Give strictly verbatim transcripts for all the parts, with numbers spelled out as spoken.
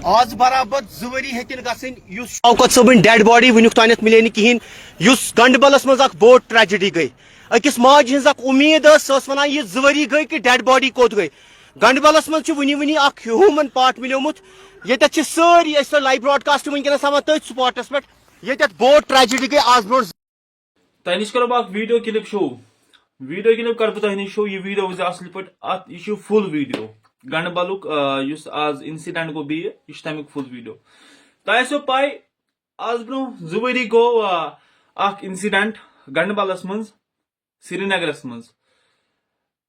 آز برابر زٕ ؤری ہیٚتِن گژھٕنۍ، یُس شوکت صٲبٕنۍ ڈیڈ باڈی وٕنیُک تانٮ۪تھ مِلے نہٕ کِہیٖنۍ، یُس گنڈبلس منٛز اکھ بوٚڑ ٹریجڈی گٔے۔ أکِس ماجہِ ہٕنٛز اکھ اُمید ٲس، سۄ ٲس ونان، یہِ زٕ ؤری گٔے کہِ ڈیڈ باڈی کوٚت گٔے؟ گنڈبلس منٛز چھُ وٕنہِ وٕنہِ اکھ ہیوٗمن پارٹ مِلیومُت۔ ییٚتٮ۪تھ چھِ سٲری، أسۍ چھِ لایو براڈکاسٹ وٕنکیٚنس ہاوان تٔتھۍ سپاٹس پٮ۪ٹھ، ییٚتٮ۪تھ بوٚڑ ٹریجڈی گٔے آز برونٛٹھ۔ تۄہہِ نِش کرو بہٕ اکھ video clip show. Video clip کرٕ بہٕ تۄہہِ نِش شو۔ یہِ ویٖڈیو وٕچھزِ اصل پٲٹھۍ۔ اتھ، یہِ چھُ فُل ویٖڈیو۔ گنڈبلُک، آ، یُس آز انسیڈنٹ گوٚو بیٚیہِ، یہِ چھُ تمیُک فُل ویٖڈیو۔ تۄہہِ آسیو پاے، آز برونٛہہ زٕ ؤری گوٚو، آ، اکھ انسیڈنٹ گنڈبلس منٛز، سرینگرس منٛز۔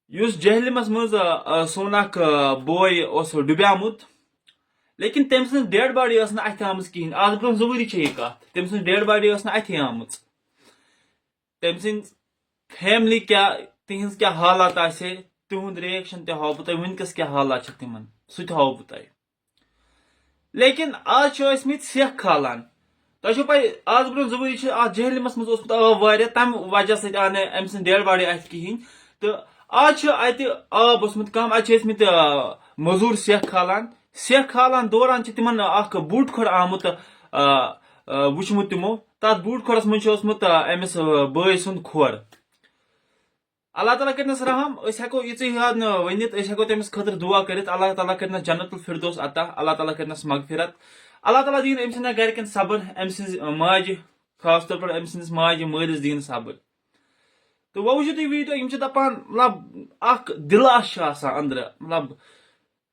یُس جہلمس منٛز، آ، آ، سون اکھ، آ، بوے اوس ڈُبیومُت، لیکن تٔمۍ سٕنٛز ڈیڈ باڈی ٲس نہٕ اتھِ آمٕژ کِہینۍ۔ آز برونٛہہ زٕ ؤری چھےٚ یہِ کتھ، تٔمۍ سٕنٛز ڈیڈ باڈی ٲس نہٕ اتھِ آمٕژ۔ تٔمۍ سٕنٛز فیملی کیٛاہ، تِہنٛز کیٛاہ حالات آسہِ ہے، تِہُنٛد ریکشن تہِ ہاوٕ بہٕ تۄہہِ، وٕنکیٚس کیٛاہ حالات چھِ تِمن، سُہ تہِ ہاوٕ بہٕ تۄہہِ۔ لیکن آز چھِ ٲسۍ مٕتۍ سیٚکھ کھالان۔ تۄہہِ چھو پاے، آز برونٛہہ زٕ ؤری چھِ اتھ جہلمس منٛز اوسمُت آب واریاہ، تمہِ وجہ سۭتۍ آو نہٕ أمۍ سٕنٛز ڈیڈ باڈی اتھِ کِہینۍ۔ تہٕ آز چھِ اتہِ آب اوسمُت کم، اتہِ چھِ ٲسۍ مٕتۍ، آ، مزوٗر سیٚکھ کھالان۔ سیٚکھ کھالان دوران چھِ تِمن اکھ بوٗٹہٕ کھۄر آمُت، آ، آ، وُچھمُت تِمو۔ تتھ بوٗٹہٕ کھۄرس منٛز چھُ اوسمُت، آ، أمِس، آ، بٲے سُنٛد کھۄر۔ اللہ تعالیٰ کٔرنَس رحم، أسۍ ہٮ۪کو یِژٕے یاد نہٕ ؤنِتھ، أسۍ ہٮ۪کو تٔمِس خٲطرٕ دُعا کٔرِتھ۔ اللہ تعالیٰ کٔرنَس جنت الفردوس عطا، اللہ تعالیٰ کٔرنَس مغفرت۔ اللہ تعالیٰ دِیِن أمۍ سٕنٛدٮ۪ن گرِکٮ۪ن صبر، أمۍ سٕنٛزِ ماجہِ، خاص طور پر أمۍ سٕنٛدِس ماجہِ مٲلِس دِیِن صبر۔ تہٕ وۄنۍ وٕچھِو تُہۍ ویٖڈیو، یِم چھِ دَپان، مطلب، اکھ دِلاس چھُ آسان أنٛدرٕ، مطلب،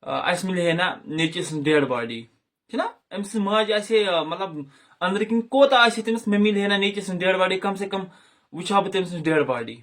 آ، اَسہِ مِلہِ ہے نہ نیٚچِوِ سٕنٛز ڈیڈ باڈی، چھِنہ؟ أمۍ سٕنٛز ماجہِ آسہِ ہے، آ، مطلب، أنٛدرٕ کِنۍ کوٗتاہ آسہِ ہے تٔمِس، مےٚ مِلہِ ہے نہ نیٚچِوِ سٕنٛز ڈیڈ باڈی، کم سے کم وٕچھ ہا بہٕ تٔمۍ سٕنٛز ڈیڈ باڈی۔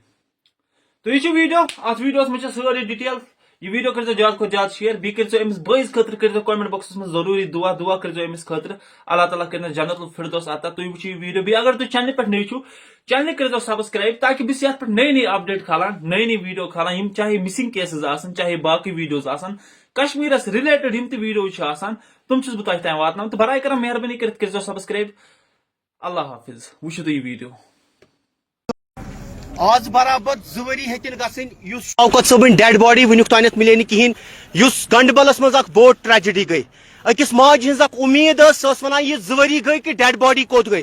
تہٕ یہِ چھُ ویٖڈیو، اَتھ ویٖڈیوَس منٛز چھِ سٲرٕے ڈِٹیل۔ یہِ ویٖڈیو کٔرۍزیو زیادٕ کھۄتہٕ زیادٕ شِیَر، بیٚیہِ کٔرۍزیو أمِس بٲیِس خٲطرٕ، کٔرۍزیو کمنٹ باکسَس منٛز ضروٗری دُعا، دُعا کٔرۍزیو أمِس خٲطرٕ۔ اللہ تعالیٰ کٔرِنَس جنت الفردوس عطا۔ تُہۍ وٕچھِو یہِ ویٖڈیو، بیٚیہِ اگر تُہۍ چینلہِ پٮ۪ٹھ نٔے چھِو، چینلہِ کٔرۍزیو سبسکرایب، تاکہِ بہٕ چھُس یَتھ پٮ۪ٹھ نٔے نٔے اپڈیٹ کھالان، نٔے نٔے ویٖڈیو کھالان، یِم چاہے مسنگ کیسز آسَن، چاہے باقٕے ویٖڈیوز آسَن، کشمیٖرَس رِلیٹڈ یِم تہِ ویٖڈیو چھِ آسان، تِم چھُس بہٕ تۄہہِ تام واتناوان۔ تہٕ برائے کرم مہربٲنی کٔرِتھ کٔرۍزیو سبسکرایب۔ اللہ حافظ، وٕچھِو تُہۍ یہِ ویٖڈیو۔ آز برابر زٕ ؤری ہیٚتِن گژھٕنۍ، یُس شوکت صٲبٕنۍ ڈیڈ باڈی وٕنیُک تانٮ۪تھ مِلے نہٕ کِہینۍ، یُس گنڈبلس منٛز اکھ بوٚڑ ٹریجڈی گٔے۔ أکِس ماجہِ ہٕنٛز اکھ اُمید ٲس، سۄ ٲس ونان، یہِ زٕ ؤری گٔے کہِ ڈیڈ باڈی کوٚت گٔے؟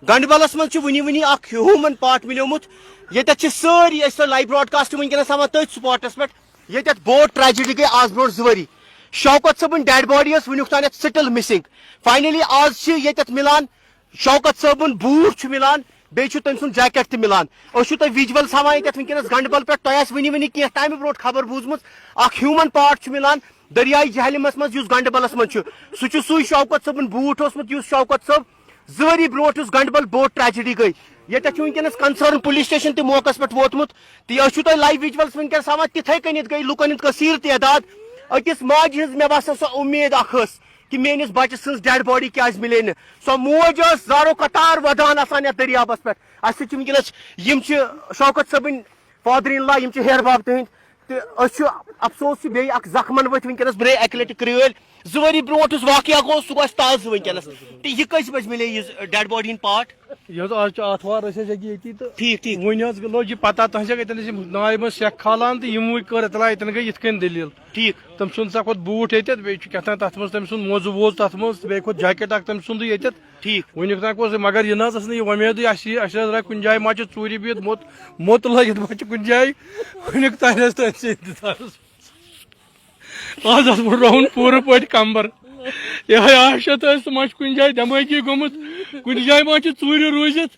گنڈبلس منٛز چھُ وٕنہِ وٕنہِ اکھ ہیوٗمن پارٹ مِلیومُت۔ ییٚتٮ۪تھ چھِ سٲری، أسۍ چھِ لایو براڈکاسٹ وٕنکیٚنس ہاوان تٔتھۍ سپاٹس پٮ۪ٹھ، ییٚتٮ۪تھ بوٚڑ ٹریجڈی گٔے آز برونٛٹھ زٕ ؤری۔ شوکت صٲبٕنۍ ڈیڈ باڈی ٲس وٕنیُک تانٮ۪تھ سٹل مسنگ۔ فاینلی آز چھِ ییٚتٮ۪تھ مِلان، شوکت صٲبُن بوٗٹھ چھُ مِلان، بیٚیہِ چھُ تٔمۍ سُنٛد جیکٹ تہِ مِلان۔ أسۍ چھِو تۄہہِ ویجولز ہاوان ییٚتٮ۪تھ وٕنکیٚنَس گنڈبل پٮ۪ٹھ۔ تۄہہِ آسہِ وٕنہِ وٕنہِ کینٛہہ ٹایمہٕ برونٛٹھ خبر بوٗزمٕژ، اکھ ہیوٗمن پارٹ چھُ مِلان دٔریاے جہلمس منٛز، یُس گنڈبلس منٛز چھُ۔ سُہ چھُ سُے شوکت صٲبُن بوٗٹھ اوسمُت، یُس شوکت صٲب زٕ ؤری برونٛٹھ یُس گنڈبل بوٚڑ ٹریجڈی گٔے۔ ییٚتٮ۪تھ چھُ وٕنکیٚنَس کنسرن پُلیٖس سٹیشن تہِ موقعس پٮ۪ٹھ ووتمُت۔ تہٕ أسۍ چھِو تۄہہِ لایو ویجولز وٕنکیٚنَس ہاوان، تِتھَے کٔنٮ۪تھ گٔے لُکَن ہُنٛد کثیٖر تعداد۔ أکِس ماجہِ ہٕنٛز، مےٚ باسان، سۄ اُمید اکھ ٲس کہِ میٲنِس بچہٕ سٕنٛز ڈیڈ باڈی کیازِ مِلے نہٕ۔ سۄ موج ٲس زارو قطار ودان آسان یتھ دٔریاوس پٮ۪ٹھ۔ اسہِ سۭتۍ چھِ وٕنکیٚنس، یِم چھِ شوکت صٲبٕنۍ فادر ان لا، یِم چھِ ہیہر بب تِہنٛدۍ۔ تہٕ أسۍ چھِ، افسوس چھُ بیٚیہِ اکھ زخمن ؤتھۍ وٕنکیٚنس برے اکہِ لٹہِ کرٛٲلۍ۔ زٕ ؤری برونٛٹھ یُس واقعہ گوٚو، سُہ گوٚو اسہِ تازٕ وٕنکیٚنس۔ تہٕ یہِ کٔژِ بجہِ مِلے یہِ ڈیڈ باڈی ہُنٛد پارٹ؟ یہِ حظ، آز چھِ آتھوار، أسۍ ٲسۍ ییٚکیٛاہ ییٚتی تہٕ ٹھیٖک، ٹھیٖک۔ وۄنۍ حظ لوٚگ یہِ پتہ تۄہہِ چھا اَتٮ۪ن ٲسۍ یِم نایہِ منٛز سٮ۪کھ کھالان تہٕ یِموٕے کٔر اطلاع، اَتٮ۪ن گٔے یِتھ کٔنۍ دٔلیٖل۔ ٹھیٖک۔ تٔمۍ ژھُن سا کھوٚت بوٗٹھ ییٚتٮ۪تھ، بیٚیہِ چھُ کیٛاہ تام تَتھ منٛز تٔمۍ سُنٛد موزٕ ووز تَتھ منٛز، تہٕ بیٚیہِ کھوٚت جاکٮ۪ٹ اَکھ تٔمۍ سُنٛدٕے ییٚتٮ۪تھ۔ ٹھیٖک۔ وٕنیُک تام اوس، مگر یہِ نہ حظ ٲس نہٕ یہِ وۄمیدٕے اَسہِ، اَسہِ حظ درٛاے کُنہِ جایہِ ما چھِ ژوٗرِ بِہِتھ، موٚت، موٚت لٲگِتھ ما چھِ کُنہِ جایہِ۔ وٕنیُک تام ٲسۍ تٔتھۍ سۭتۍ اِنتظارَس منٛز۔ آز اوس بہٕ رووُن پوٗرٕ پٲٹھۍ کمبر۔ یِہوٚے آشت ٲسۍ، تہٕ ما چھُ کُنہِ جایہِ دٮ۪مٲغی گوٚمُت، کُنہِ جایہِ ما چھُ ژوٗرِ روٗزِتھ۔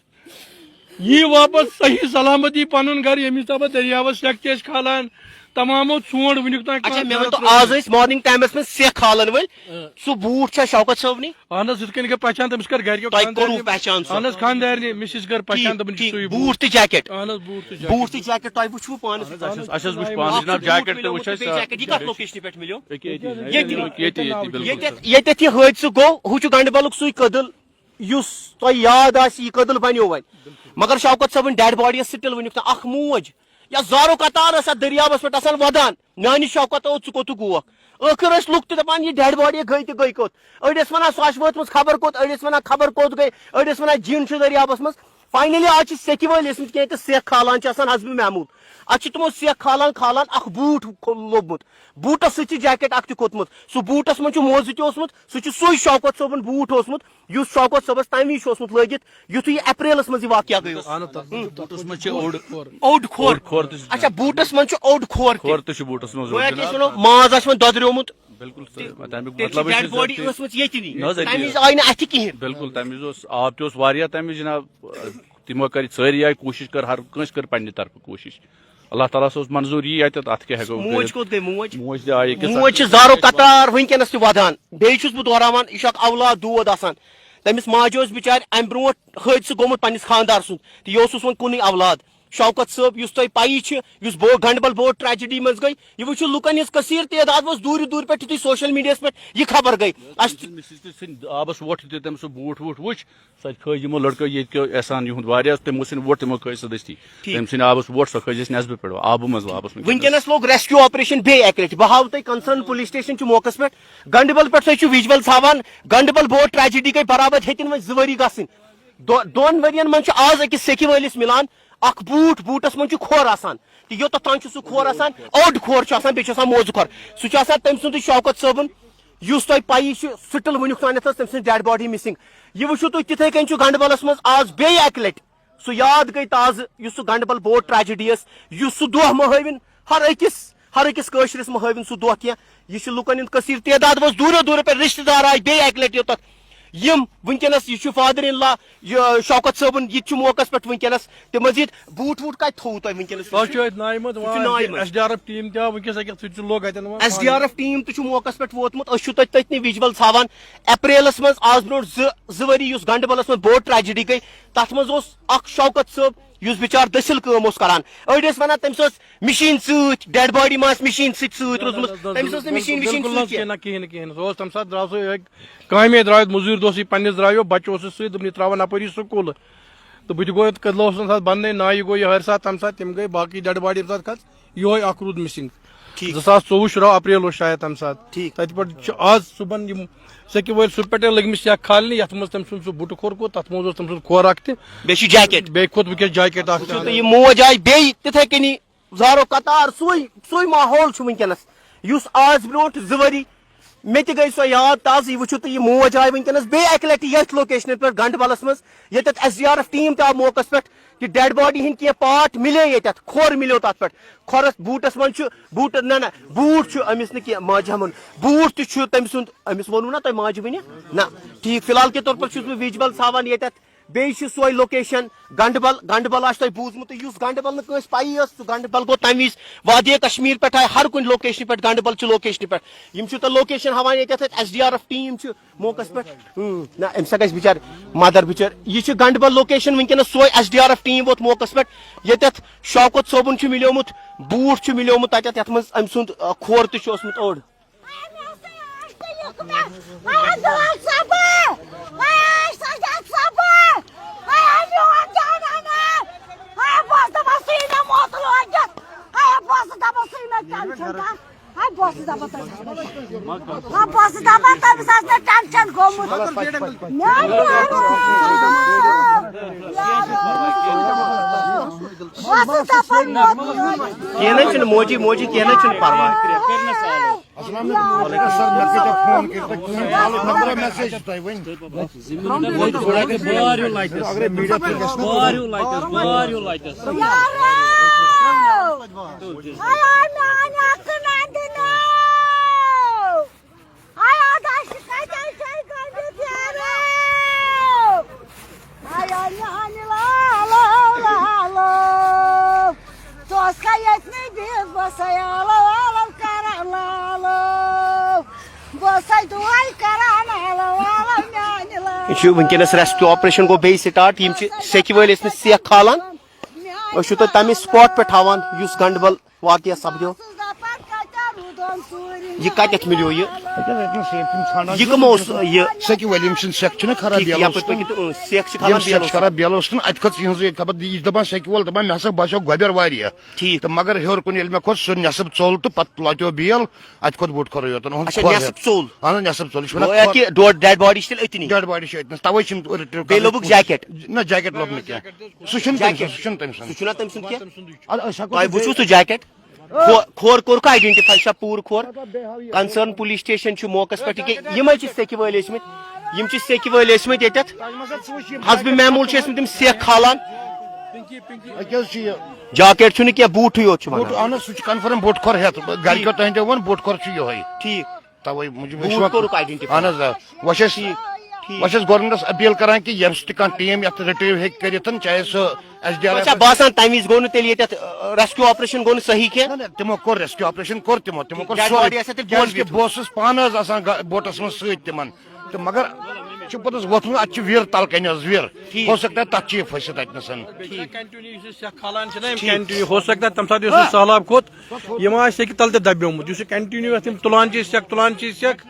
یی واپس صحیح سلامتی پنُن گرٕ، ییٚمہِ حسابہٕ دٔریاوس سٮ۪کھ تہِ ٲسۍ کھالان، تمامو ژھونڈ وٕنیُک تام اچھا، کانٛہہ مےٚ ؤنۍ تو، گرٕ آز ٲسۍ مارننگ ٹایمس منٛز سٮ۪کھ کھالان وٲلۍ، اۭں۔ سُہ بوٗٹھ چھا شوکت صٲبنٕے؟ اہن حظ، یِتھ کٔنۍ گٔے پہچان، تٔمِس کٔر گرِکیو تۄہہِ خانٛدارنہِ، کوٚروٕ پہچان سُہ؟ اہن حظ، خانٛدارنہِ، مسز کٔر پہچان، ٹھیٖک، دوٚپُن، یہِ چھُ ٹھیٖک۔ سُے بوٗٹھ تہِ جیکٹ؟ اہن حظ، بوٗٹھ تہِ جیکٹ۔ بوٗٹھ تہِ جیکٹ، تۄہہِ وٕچھوٕ پانس اہن حظ، اَتھ۔ اَسہِ حظ وٕچھ پانہٕ اکھ جناب چھُ جیکٹ بوٗٹھ تہِ وٕچھ مِلیومُت اَسہِ، بیٚیہِ جیکٹ۔ یہِ کتھ لوکیشنہِ پٮ۪ٹھ مِلیو؟ ییٚتی، ییٚتی، ییٚتی۔ ییٚتٮ۪تھ، ییٚتٮ۪تھ یہِ حٲدثہٕ گوٚو، ہُہ چھُ گنڈبلُک سُے کٔدٕل، یُس تۄہہِ یاد آسہِ، یہِ کٔدٕل بنیو وۄنۍ۔ مگر شوکت صٲبٕنۍ ڈیڈ باڈی ٲس سٹل وٕنیُک تام۔ اکھ موج یا زارو قطار ٲس اتھ دٔریاوس پٮ۪ٹھ آسان ودان، میانہِ شوکت، او، ژٕ کوٚت گوکھ؟ ٲخر ٲسۍ لُکھ تہِ دپان، یہِ ڈیڈ باڈی گٔے تہٕ گٔے کوٚت؟ أڑۍ ٲسۍ ونان، سۄ چھِ وٲژمٕژ خبر کوٚت، أڑۍ ٲسۍ ونان، خبر کوٚت گٔے، أڑۍ ٲسۍ ونان، جِن چھُ دٔریاوس منٛز۔ فاینلی آز چھِ سیٚکہِ وٲلۍ ٲسمٕتۍ کینٛہہ تہٕ سیٚکھ کھالان چھِ آسان حسبِ محموٗد۔ اَتھ چھِ تِمو سیٚکھ کھالان کھالان اکھ بوٗٹھ کھو-، لوٚبمُت۔ بوٗٹس سۭتۍ چھُ جیکٹ اکھ تہِ کھوٚتمُت۔ سُہ بوٗٹس منٛز چھُ موزٕ تہِ اوسمُت، سُہ چھُ سُے شوکت صٲبُن بوٗٹھ اوسمُت، یُس شوکت صٲبس تمہِ وِزِ چھُ اوسمُت لٲگِتھ، یُتھُے یہِ اپریلس منٛز یہِ واقعہ گٔیو۔ اہن حظ، تَتھ منٛز چھُ بوٗٹس منٛز چھِ اوٚڑ اوٚڑ کھور۔ اوٚڑ کھور۔ اچھا، بوٗٹس منٛز چھُ اوٚڑ کھور تہِ۔ کھور تہِ چھُ بوٗٹس منٛز گویا اوٚڑ کہِ أسۍ جِناب۔ وَنو، ماز آسہِ وۄنۍ دۄدریومُت۔ بِلکُل صحیح۔ تَمیُک تیٚلہِ مطلب چھِ ڈیڈ چھُ باڈی ٲسمٕژ ییٚتہِ نٕے۔ نہ حظ، أتی تَمہِ وِزِ حظ۔ آیہِ نہٕ اَتھِ کِہیٖنۍ۔ بِلکُل، تَمہِ وِزِ اوس، آب تہِ اوس واریاہ تَمہِ وِزِ جِناب۔ تِمو کٔرۍ سٲری آیہِ کوٗشِش، کٔر ہر کٲنٛسہِ کٔر پننہِ طرفہٕ کوٗشِش۔ اللہ تعالیٰ ہس اوس منظوٗر یی اَتٮ۪تھ، اَتھ کیٛاہ ہٮ۪کو موج کٔرِتھ؟ کوٚت گٔے موج؟ موج تہِ آیہِ أکِس موج چھِ زارو قطار وٕنکیٚنس تہِ وَدان۔ بیٚیہِ چھُس بہٕ دۄہراوان، یہِ چھُ اکھ اولاد دود آسان۔ تٔمِس ماجہِ اوس بِچارِ اَمہِ برونٛٹھ حٲدثہٕ گوٚمُت پننِس خانٛدار سُنٛد، تہٕ یہِ اوسُس وۄنۍ کُنُے اولاد۔ شوکت صٲب، یُس تۄہہِ پَیی چھِ، یُس بو-، گنڈبل بوٹ ٹریجڈی منٛز گٔے، یہِ وٕچھِو لُکن ہٕنٛز کثیٖر تعداد وٲژ دوٗرِ دوٗرِ پٮ۪ٹھ، یُتھُے سوشل میڈیاہس پٮ۪ٹھ یہِ خبر گٔے۔ اَسہِ تٔمۍ سٕنٛدِ آبس وۄٹھ دیُت، تٔمۍ سُہ بوٗٹھ ووٗٹھ وٕچھ، سُہ کھٲج یِمو لڑکو ییٚتہِ کیو احسان یِہُنٛد واریاہ، تِمو سٕنٛدِ ووٹ، تِمو کھٲج سۄ دٔستی۔ ٹھیٖک۔ تٔمۍ سٕنٛدِ آبس وۄٹھ، سۄ کھٲج اَسہِ نٮ۪صبہٕ پٮ۪ٹھ، آبہٕ منٛز واپس وٕنکیٚنس۔ وٕنکیٚنس لوٚگ ریسکیو آپریشن بیٚیہِ اَکہِ لٹہِ۔ بہٕ ہاوٕ تۄہہِ کنسرن پُلیس سٹیشن چھُ موقعس پٮ۪ٹھ، گنڈبل پٮ۪ٹھ تۄہہِ چھُ ویجولز ہاوان، گنڈبل بوٹ ٹریجڈی گٔے برابر، ہیٚتِن وۄنۍ زٕ ؤری گژھٕنۍ۔ دو-، دۄن ؤرین منٛز چھُ آز أکِس سیٚکہِ وٲلِس مِلان اکھ بوٗٹھ، بوٗٹس منٛز چھُ کھور آسان، تہٕ یوٚتتھ تام چھُ سُہ کھور آسان، اوٚڑ کھور چھُ آسان، بیٚیہِ چھُ آسان موزٕ کھور۔ سُہ چھُ آسان تٔمۍ سُنٛدُے شوکت صٲبُن، یُس تۄہہِ پَیی چھُ، سُہ تِل وٕنیُک تانٮ۪تھ ٲس تٔمۍ سٕنٛز ڈیڈ باڈی مِسِنٛگ۔ یہِ وٕچھِو تُہۍ تِتھَے کٔنۍ چھُ گنڈبلس منٛز آز بیٚیہِ اَکہِ لٹہِ۔ سُہ یاد گٔے تازٕ، یُس سُہ گنڈبل بوٹ ٹریجڈی ٲس، یُس سُہ دۄہ مہٕ ہٲوِن ہر أکِس، ہر أکِس کٲشرِس مہٕ ہٲوِن سُہ دۄہ کینٛہہ۔ یہِ چھِ لُکن ہُنٛد کثیٖر تعداد وٲژ دوٗرو دوٗرو پٮ۪ٹھ، رِشتہٕ دار آے بیٚیہِ اَکہِ لٹہِ یوٚتتھ۔ یِم وٕنکیٚنس، یہِ چھُ فادر ان لا، یہِ شوکت صٲبُن، یہِ تہِ چھُ موقعس پٮ۪ٹھ وٕنکیٚنس۔ تہٕ مزید بوٗٹ ووٗٹ کتہِ تھوٚوُ تۄہہِ وٕنکیٚنس؟ تۄہہِ چھُ اَتہِ نایہِ منٛز، سُہ چھُ وۄنۍ نایہِ منٛز۔ S D R F team تہِ آو وٕنکیٚس، أکیٛاہ سُہ تہِ چھُ لوٚگ اَتٮ۪ن وۄنۍ۔ S D R F team تہِ چھُ موقعس پٮ۪ٹھ ووتمُت۔ أسۍ چھِو تۄہہِ تٔتنٕے ویجولز ہاوان۔ اپریلس منٛز، آز برونٛٹھ زٕ، زٕ ؤری یُس گنڈبلس منٛز بوٹ ٹریجڈی گٔے، تتھ منٛز اوس اکھ شوکت صٲب، یُس بِچار دٔسِل کٲم اوس کران۔ أڑۍ ٲسۍ ونان، تٔمِس ٲس مِشیٖن سۭتۍ، ڈیڈ باڈی ما آسہِ مِشیٖن سۭتۍ سۭتۍ روٗزمٕژ، نہ، نہ، تٔمِس ٲس نہٕ مِشیٖن وِشیٖن بِلکُل نہ سۭتۍ حظ کینٛہہ۔ کینٛہہ، نہ کِہیٖنۍ، نہ کِہیٖنۍ۔ سُہ اوس تَمہِ ساتہٕ درٛاو سُہ یِہوٚے کامے درٛاو، مٔزوٗرۍ دۄہسٕے پنٛنِس درٛاو یہِ، بَچہٕ اوسُس سۭتۍ، دوٚپُن، "یہِ ترٛاوَن اَپٲری سکوٗلہٕ۔" تہٕ بہٕ تہِ گوٚو یَتھ کٔدلہٕ اوسُس تَمہِ ساتہٕ بَنٛدٕے، نایہِ گوٚو یہِ ہَر ساتہٕ تَمہِ ساتہٕ، تِم گٔے باقٕے ڈیڈ باڈی تَمہِ ساتہٕ کھژ، یِہوٚے اَکھ روٗد مِسِنٛگ۔ ٹھیٖک۔ زٕ ساس ژوٚوُہ شُراہ اپریل اوس شاید تَمہِ ساتہٕ۔ ٹھیٖک۔ تَتہِ پٮ۪ٹھ چھُ آز صُبحن یِم سیٚکہِ وٲلۍ سُہ پٮ۪ٹھے لٔگۍ مٕتۍ سیٚکھ کھالنہِ، یَتھ منٛز تٔمۍ سُنٛد سُہ بُٹہٕ کھور کوٚر، تَتھ منٛز اوس تٔمۍ سُنٛد کھور اَکھ تہِ۔ بیٚیہِ چھُ جیکٹ۔ بیٚیہِ کھوٚت وٕنکیٚس جیکٹ اَکھ تہِ۔ تہٕ یہِ موج آیہِ بیٚیہِ تِتھَے کٔنی زارو قطار، سُے، سُے ماحول چھُ وٕنکیٚنَس، یُس آز برونٛٹھ زٕ ؤری مےٚ تہِ گٔے سۄ یاد تازٕ۔ یہِ وٕچھِو تُہۍ، یہِ موج آیہِ وٕنکیٚنَس بیٚیہِ اَکہِ لَٹہِ یٔتھۍ لوکیشنہِ پٮ۪ٹھ، گنڈبلَس منٛز، ییٚتٮ۪تھ S D R F team تہِ آو موقعَس پٮ۪ٹھ۔ یہِ ڈیڈ باڈی ہِنٛدۍ کینٛہہ پارٹ مِلے ییٚتٮ۪تھ، کھۄر مِلیو تَتھ پٮ۪ٹھ۔ کھۄرَس، بوٗٹَس منٛز چھُ، بوٗٹ، نہ، نہ، بوٗٹ چھُ أمِس نہٕ کینٛہہ، ماجہِ ہَمُن بوٗٹ تہِ چھُ تٔمۍ سُنٛد، أمِس ووٚنوُ نہ تۄہہِ ماجہِ وٕنہِ؟ نہ۔ ٹھیٖک، فی الحال کے طور پر چھُس بہٕ ویجولز ہاوان ییٚتٮ۪تھ۔ بیٚیہِ چھِ سۄے لوکیشن گنڈبل، گنڈبل آسہِ تۄہہِ بوٗزمُتٕے، یُس گنڈبل نہٕ کٲنٛسہِ پَیی ٲس، سُہ گنڈبل گوٚو تَمہِ وِزِ۔ وادی کشمیر پٮ۪ٹھ آیہِ ہر کُنہِ لوکیشنہِ پٮ۪ٹھ، گنڈبل چھِ لوکیشنہِ پٮ۪ٹھ۔ یِم چھِو تۄہہِ لوکیشن ہاوان ییٚتٮ۪تھ، S D R F team چھِ موقعس پٮ۪ٹھ۔ اۭں، نہ، أمِس ہا گژھِ بِچارِ مدر بِچٲر۔ یہِ چھِ گنڈبل لوکیشن وٕنکیٚنس سۄے، S D R F team ووت موقعس پٮ۪ٹھ۔ ییٚتٮ۪تھ شوکت صٲبُن چھُ مِلیومُت، بوٗٹھ چھُ مِلیومُت تَتٮ۪تھ، یَتھ منٛز أمۍ سُنٛد، آ، کھور تہِ چھُ اوسمُت اوٚڑ۔ کینٛہہ نہ چھُنہٕ، موجی، موجی، کینٛہہ نہ چھُنہٕ پرواے۔ السلام علیکم۔ سر، مےٚ کۭتیٛاہ فون کٔرۍ تۄہہِ؟ کٕہٕنۍ خبر، میسیج چھِ تۄہہِ وۄنۍ۔ وۄنۍ تھوڑا تہِ بار ہیوٗ لَگٮ۪س۔ اگر ہے میٖڈیا پٮ۪ٹھ گژھِ بار ہیوٗ لَگٮ۪س، بار ہیوٗ لَگٮ۪س۔ یارو! آیا میٛانہِ اَکھٕ نَندِ نو! آیا دَچھِ کَتٮ۪ن چھَے گٔمٕژ یارو؟ آیا میٛانہِ لالو، لالو! ژٕ اوسکھا ییٚتہِ نٕے بِہِتھ، بہٕ سَے آلو، آلو کَران لالو۔ بہٕ ٲسَے دُعاے کران، آلو، آلو، میانہِ لالہٕ۔ یہِ چھُ وٕنکیٚنَس ریسکیو آپریشن گوٚو بیٚیہِ سٹارٹ۔ یِم چھِ سیٚکہِ وٲلۍ ٲسمٕتۍ سیٚکھ کھالان۔ أسۍ چھِو تۄہہِ تَمے سپاٹ پٮ۪ٹھ ہاوان، یُس گنڈبل واقعہ سپدیو۔ یہِ کتٮ۪تھ مِلیو یہِ؟ یہِ کٕم اوس یہِ؟ سیٚکہِ وٲلۍ، یِم چھِنہٕ سیٚکھ چھِنہ کھاران ٹھیٖک، بیلَس یَپٲرۍ کُن۔ پٔکِو تہٕ، اۭں، سیٚکھ چھِ کھاران یِم سیٚکھ چھِ بیلَس کھاران بیلَس کُن۔ اَتہِ کھٔژ یِہٕنٛزٕے خبر، یہِ چھِ دَپان سیٚکہِ وول، دَپان، "مےٚ ہسا باسیٚو گۄبٮ۪ر واریاہ۔" ٹھیٖک۔ تہٕ مگر ہیوٚر کُن ییٚلہِ مےٚ کھوٚت، سُہ نٮ۪صٕب ژوٚل تہٕ پَتہٕ لۄتیو بیل، اَتہِ کھوٚت بوٚڑ کھۄرٕے یوت۔ اچھا، کھۄر نٮ۪صٕب ہیوٚر۔ ژوٚل۔ اَہَن حظ، نٮ۪صٕب ژوٚل۔ یہِ چھِ وَنان گویا کھۄر۔ کہِ ڈۄڈ ڈیڈ باڈی چھِ تیٚلہِ أتنی۔ ڈیڈ باڈی چھِ أتنَس، تَوَے چھِ یِم رِٹریٖو بیٚیہِ کَران۔ لوٚبُکھ جیکٹ۔ نہ، جیکٹ لوٚب نہٕ کینٛہہ۔ سُہ چھُنہٕ تٔمۍ سُنٛد، جیکٹ۔ سُہ چھُنہٕ تٔمۍ سُنٛد۔ سُہ چھُنہ تٔمۍ سُنٛد کینٛہہ؟ اَدٕ أسۍ ہٮ۪کو تۄہہِ نہٕ وٕچھِو بیٚیہِ سُہ جیکٹ؟ کھو-، کھور کوٚرُکھا آیڈینٹیفاے؟ چھا پوٗرٕ کھور؟ کنسرن پولیس سٹیشن چھُ موقعس پٮ۪ٹھ، یہِ کہِ یِمے چھِ سیٚکہِ وٲلۍ ٲسۍ مٕتۍ، یِم چھِ سیٚکہِ وٲلۍ ٲسۍ مٕتۍ ییٚتٮ۪تھ۔ حسب معمول چھِ ٲسۍ مٕتۍ یِم سیٚکھ کھالان۔ أکیٛاہ حظ چھُ یہِ۔ جاکیٹ چھُنہٕ کینٛہہ، بوٗٹھٕے یوت چھُ بوٗٹ، وَنان۔ اہن حظ، سُہ چھُ کنفرم بوٗٹ کھۄر ہٮ۪تھ۔ گرِکیو ٹھیٖک۔ تۄہہِ تہِ ووٚن، بوٗٹ کھۄر چھُ یِہوٚے۔ ٹھیٖک۔ توے موٗجوٗب مےٚ چھُ بوٗٹ وَن-، کوٚرُکھ آیڈینٹیفاے۔ اہن حظ، آ۔ وۄنۍ چھِ أسۍ، ٹھیٖک، ٹھیٖک۔ وۄنۍ چھِ أسۍ گورنمنٹس اپیل کران کہِ ییٚمہِ سۭتۍ تہِ کانٛہہ ٹیٖم یَتھ رِٹریٖو ہیٚکہِ کٔرِتھ، چاہے سُہ ایس ڈی آر ایف۔ اچھا، باسان تَمہِ وِزِ گوٚو نہٕ تیٚلہِ ییٚتٮ۪تھ، آ، ریسکیو آپریشن گوٚو نہٕ صحیح کینٛہہ؟ نہ، نہ، تِمو کوٚر ریسکیو آپریشن، کوٚر تِمو، تِمو کوٚر ڈیڈ سورُے۔ باڈی آسہِ تیٚلہِ بۄن کیٛازِ کہِ بِہِتھ۔ بہٕ اوسُس پانہٕ حظ آسان گا-، بوٹس منٛز سۭتۍ تِمن۔ تہٕ مگر چھُ پوٚتُس ووٚتھمُت، اَتہِ چھُ وِر تَلہٕ کَنہِ حظ، وِر۔ ٹھیٖک۔ ہو سکتا ہے تَتھ چھُ یہِ پھٔسِتھ اَتہِ نَسَن۔ ٹھیٖک۔ کنٹینیو یُس یہِ سیٚکھ کھالان چھِ نہ یِم ٹھیٖک۔ کنٹینیو، ہو سکتا ہے تَمہِ ساتہٕ یُس نہٕ سہلاب کھوٚت، یِم آسہِ سیٚکہِ تَل تہِ دَبیومُت۔ یُس یہِ کنٹینیو یَتھ یِم تُلان چھِ سیٚکھ، تُلان چھِ سیٚکھ،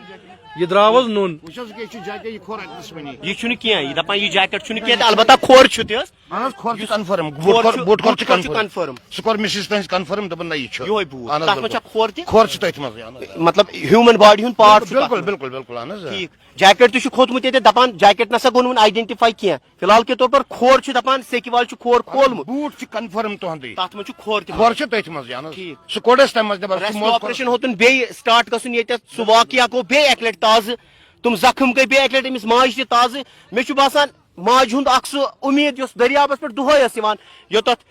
یہِ درٛاو حظ نوٚن۔ وٕچھ حظ، یہِ چھُ جاکے، یہِ کھوٚر اَتہِ نَس وٕنی۔ یہِ چھُنہٕ کینٛہہ، یہِ دَپان یہِ جیکٹ چھُنہٕ کینٛہہ تہٕ البتہ کھور چھُ تہِ حظ۔ اہن حظ، کھۄر چھُ یُس کنفرم، کھۄر بوٹ کھۄر، چھُ، بوٹ کھۄر بوٹ چھُ کھۄر چھُ کنفرم۔ کنفرم۔ سُہ کوٚر مِسِز تُہٕنٛز کنفرم، دوٚپُن، نہ، یہِ چھُ۔ یِہوٚے بوٗٹھ۔ اہن حظ، تَتھ منٛز بِلکُل۔ چھا کھۄر تہِ؟ کھۄر چھُ تٔتھۍ منٛزٕے، اہن حظ۔ مطلب، ہیوٗمن باڈی ہُنٛد پارٹ چھُ تَتھ بِلکُل، منٛز۔ بِلکُل، بِلکُل، اہن حظ، آ۔ ٹھیٖک۔ جیکٹ تہِ چھُ کھوٚتمُت ییٚتہِ، دَپان جیکٹ نسا گوٚو نہٕ وُنہِ آیڈینٹیفاے کینٛہہ۔ فی الحال کے طور پر کھۄر چھُ دَپان سیٚکہِ والہِ چھُ کھۄر کھولمُت۔ بوٗٹھ چھُ کنفرم تُہُنٛدُے۔ تَتھ منٛز چھُ کھۄر تہِ۔ کھۄر چھُ تٔتھۍ منٛز، اہن حظ۔ ٹھیٖک۔ سُہ کوٚڑ اَسہِ تَمہِ منٛز نٮ۪بر، سُہ ریسکیو موت کوٚر۔ آپریشن ہوتُن بیٚیہِ سٹارٹ گژھُن ییٚتٮ۪تھ، سُہ واقعہ گوٚو بیٚیہِ اَکہِ لَٹہِ تازٕ۔ تِم زخم گٔے بیٚیہِ اَکہِ لَٹہِ أمِس ماجہِ تہِ تازٕ۔ مےٚ چھُ باسان، ماجہِ ہُنٛد اکھ سُہ اُمید یۄس دٔریابَس پٮ۪ٹھ دۄہَے ٲس یِوان، یوٚتَتھ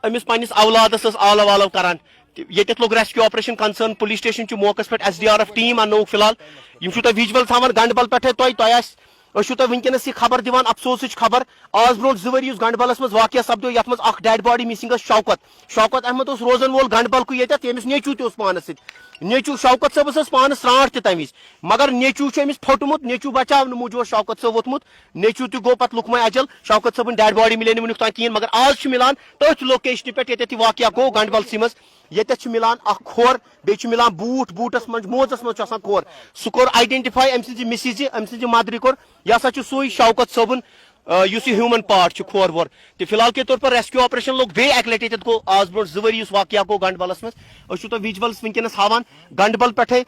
أمِس پنٛنِس اولادَس ٲس آلو آلو کَران۔ تہٕ ییٚتٮ۪تھ لوٚگ rescue operation, concern police station چھُ موقعس پٮ۪ٹھ، S D R F team اَننووُکھ فی الحال۔ یِم چھِو تۄہہِ ویجول تھاوان گنڈبل پٮ۪ٹھَے، تۄہہِ، تۄہہِ آسہِ، أسۍ چھِو تۄہہِ وٕنکیٚنَس یہِ خبر دِوان، افسوسٕچ خبر۔ آز برونٛٹھ زٕ ؤرۍ یُس گنڈبلَس منٛز واقعہ سپدیو، یَتھ منٛز اکھ ڈیڈ باڈی مسنگ ٲس شوکت۔ شوکت احمد اوس روزن وول گنڈبل کُے ییٚتٮ۪تھ، ییٚمِس نیٚچوٗ تہِ اوس پانَس سۭتۍ۔ نیٚچوٗ شوکت صٲبَس ٲس پانَس ژھرٛانٛٹھ تہِ تَمہِ وِزِ۔ مگر نیٚچوٗ چھُ أمِس پھوٚٹمُت، نیٚچوٗ بچاونہٕ موٗجوٗب اوس شوکت صٲب ووٚتھمُت۔ نیٚچوٗ تہِ گوٚو پتہٕ لُکمَے اجل۔ شوکت صٲبٕنۍ ڈیڈ باڈی مِلے نہٕ وُنیُک تام کِہیٖنۍ، مگر آز چھُ مِلان تٔتھۍ لوکیشنہِ پٮ۪ٹھ، ییٚتٮ۪تھ یہِ واقعہ گوٚو گنڈبلسٕے منٛز۔ ییٚتٮ۪تھ چھُ مِلان اکھ کھۄر، بیٚیہِ چھُ مِلان بوٗٹھ، بوٗٹَس منٛز، موزَس منٛز چھُ آسان کھۄر۔ سُہ کوٚر آیڈینٹیفائی أمۍ سٕنٛزِ مِسِزِ، أمۍ سٕنٛزِ مَدرِ کوٚر۔ یہِ ہسا چھُ سُے شوکت صٲبُن، آ، یُس یہِ ہیوٗمن پارٹ چھُ کھۄر وۄر۔ تہٕ فی الحال کے طور پر ریسکیو آپریشن لوٚگ بیٚیہِ اَکہِ لَٹہِ ییٚتٮ۪تھ، گوٚو آز برونٛٹھ زٕ ؤری یُس واقعہ گوٚو گنڈبلَس منٛز۔ أسۍ چھِو تۄہہِ ویجولز وٕنکیٚنَس ہاوان گنڈبل پٮ۪ٹھَے۔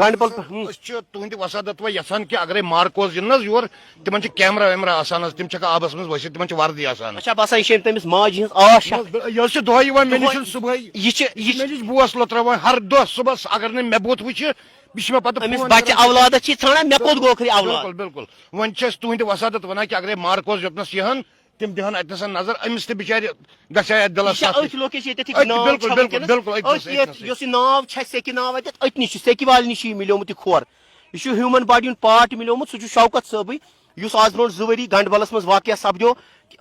گنڈبل پہ-، ہم۔ أسۍ چھِ تُہٕنٛدِ وسادت وۄنۍ یژھان کہِ اگرے مارکوز یِن نہ حظ یور، تِمن چھِ کیمرہ ویمرہ آسان حظ، تِم چھِ ہٮ۪کان آبس منٛز ؤسِتھ، تِمن چھِ وردی آسان۔ اچھا، باسان یہِ چھِ أمۍ تٔمِس ماجہِ ہٕنٛز آش اکھ۔ یہِ حظ چھِ دۄہے یِوان مےٚ نِش دۄہے۔ صُبحٲے۔ یہِ چھِ، یہِ یہِ چھِ چھِ مےٚ نِش بوس لۄتراوان ہر دۄہ صُبحس، اگر نہٕ مےٚ بُتھ وٕچھِ، یہِ چھِ مےٚ پتہٕ أمِس فون بچہِ کران۔ اولادس چھِ یہِ ژھانڈان، مےٚ کوٚت گوٚو ٲخری اولاد؟ بِلکُل، بِلکُل۔ وۄنۍ چھِ أسۍ تُہٕنٛدِ وسادت ونان کہِ اگرے مارکوز یوٚتنس یِہن، تِم دِہن اتہِ نَسَن نظر، أمِس تہِ بِچارِ گژھِ ہا یَتھ دِلَس یہِ چھا سَختی۔ أتھۍ لوکیشن ییٚتٮ۪تھ یہِ أتھۍ، ناو بِلکُل، چھا بِلکُل، وٕنکیٚنَس؟ بِلکُل، أتھۍ أتھۍ نَسٕے، یۄس، أتھۍ نَسٕے۔ یۄس یہِ ناو چھےٚ، سیٚکہِ ناو اَتٮ۪تھ، أتنی چھُ سیٚکہِ والنٕے چھُ یہِ مِلیومُت یہِ کھۄر۔ یہِ چھُ ہیوٗمن باڈی ہُنٛد پارٹ مِلیومُت، سُہ چھُ شوکت صٲبٕے، یُس آز برونٛٹھ زٕ ؤری گنڈبلس منٛز واقعہ سپدیو۔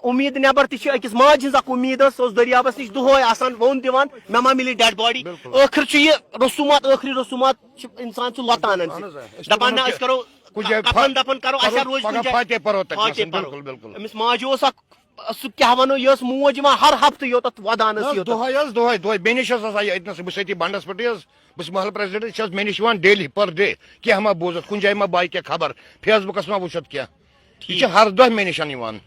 اُمید نٮ۪بر تہِ چھِ، أکِس ماجہِ ہٕنٛز اکھ اُمید ٲس، سۄ ٲس دٔریابس نِش دۄہے آسان، ووٚن دِوان، "مےٚ ما مِلہِ ڈیڈ باڈی؟" بِلکُل۔ ٲخٕر چھُ یہِ رسوٗمات، ٲخری رسوٗمات چھِ اِنسان چھُ لۄتان اَمہِ اہن حظ، آ۔ سۭتۍ۔ أسۍ چھِ دَپان، وَنان نہ، کہِ أسۍ کَرو کُنہِ جایہِ کَفن فا-، دَفن کَرو، اَسہِ ہا پَرو، روزِ پَگاہ کُنہِ جایہِ۔ فاتح پَرو تَتہِ فاتح نَسَن، پَرو۔ بِلکُل، بِلکُل۔ أمِس ماجہِ اوس اَکھ، سُہ کیٛاہ وَنو، یہِ ٲس موج یِوان ہر ہفتہٕ یوٚتَتھ وَدانَس نہ حظ، یوٚتَتھ۔ دۄہَے حظ، دۄہَے، دۄہَے۔ مےٚ نِش حظ آسان یہِ أتنَس، بہٕ چھُس أتی بَنٛڈَس پٮ۪ٹھٕے حظ، بہٕ چھُس محلہٕ پرٛٮ۪زِڈٮ۪نٛٹ، یہِ چھِ حظ مےٚ نِش یِوان ڈیلی، پٔر ڈے۔ کینٛہہ ما بوٗزُتھ، کُنہِ جایہِ ما بایہِ کینٛہہ خبر، فیس بُکَس ما وٕچھُتھ کینٛہہ۔ یہِ چھِ ٹھیٖک۔ ہر دۄہ مےٚ نِش یِوان۔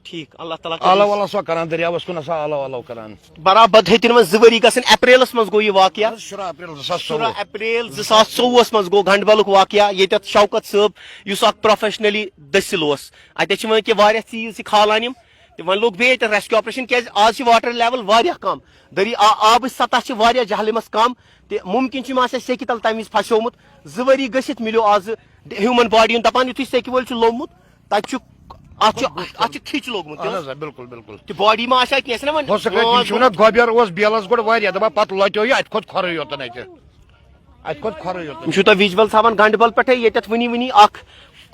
ٹھیٖک، اللہ تعالیٰ آلو کٔرِنۍ۔ آلو سا کران، دٔریاوَس کُن ہسا آلو آلو کران۔ برابر ہیٚتِن وۄنۍ زٕ ؤری گژھٕنۍ، اپریلَس منٛز گوٚو یہِ واقعہ۔ اہن حظ، شُراہ اپریل زٕ ساس ژوٚوُہ۔ شُراہ اپریل زٕ ساس ژوٚوُہَس منٛز گوٚو گنڈبلُک واقعہ، ییٚتٮ۪تھ شوکت صٲب، یُس اکھ پروفیشنلی دٔسِل اوس۔ اَتہِ چھِ وۄنۍ کہِ واریاہ چیٖز چھِ کھالان یِم۔ تہٕ وۄنۍ لوٚگ بیٚیہِ ییٚتٮ۪ن ریسکیو آپریشن، کیٛازِ آز چھِ واٹر لیول واریاہ کم۔ دٔری-، آ-، آبٕچ سطح چھِ واریاہ جہلمس کم۔ تہٕ مُمکِن چھُ یِم آسہِ سیٚکہِ تل تَمہِ وِزِ پھسیومُت۔ زٕ ؤری گٔژھِتھ مِلیو آزٕ ہیوٗمن باڈی ہُنٛد، دَپان یُتھُے سیٚکہِ وٲلۍ چھُ لوٚمُت، تَتہِ چھُ، اَتھ چھُ، اَتھ چھُ کھِچ لوٚگمُت، اہن حظ، آ، بِلکُل، بِلکُل۔ تہٕ باڈی ما آسہِ اَتہِ کینٛہہ، چھِنہ وۄنۍ ہو سکتا ہے، تِم چھِ وَنان، گۄبٮ۪ر اوس بیلَس گۄڈٕ واریاہ، دَپان پَتہٕ لۄتیو یہِ، اَتہِ کھوٚت کھۄرٕے یوت اَتہِ۔ اَتہِ کھوٚت کھۄرٕے یوت۔ یِم چھِو تۄہہِ ویجولز ہاوان گنڈبل پٮ۪ٹھے، ییٚتٮ۪تھ وٕنی وٕنی اَکھ،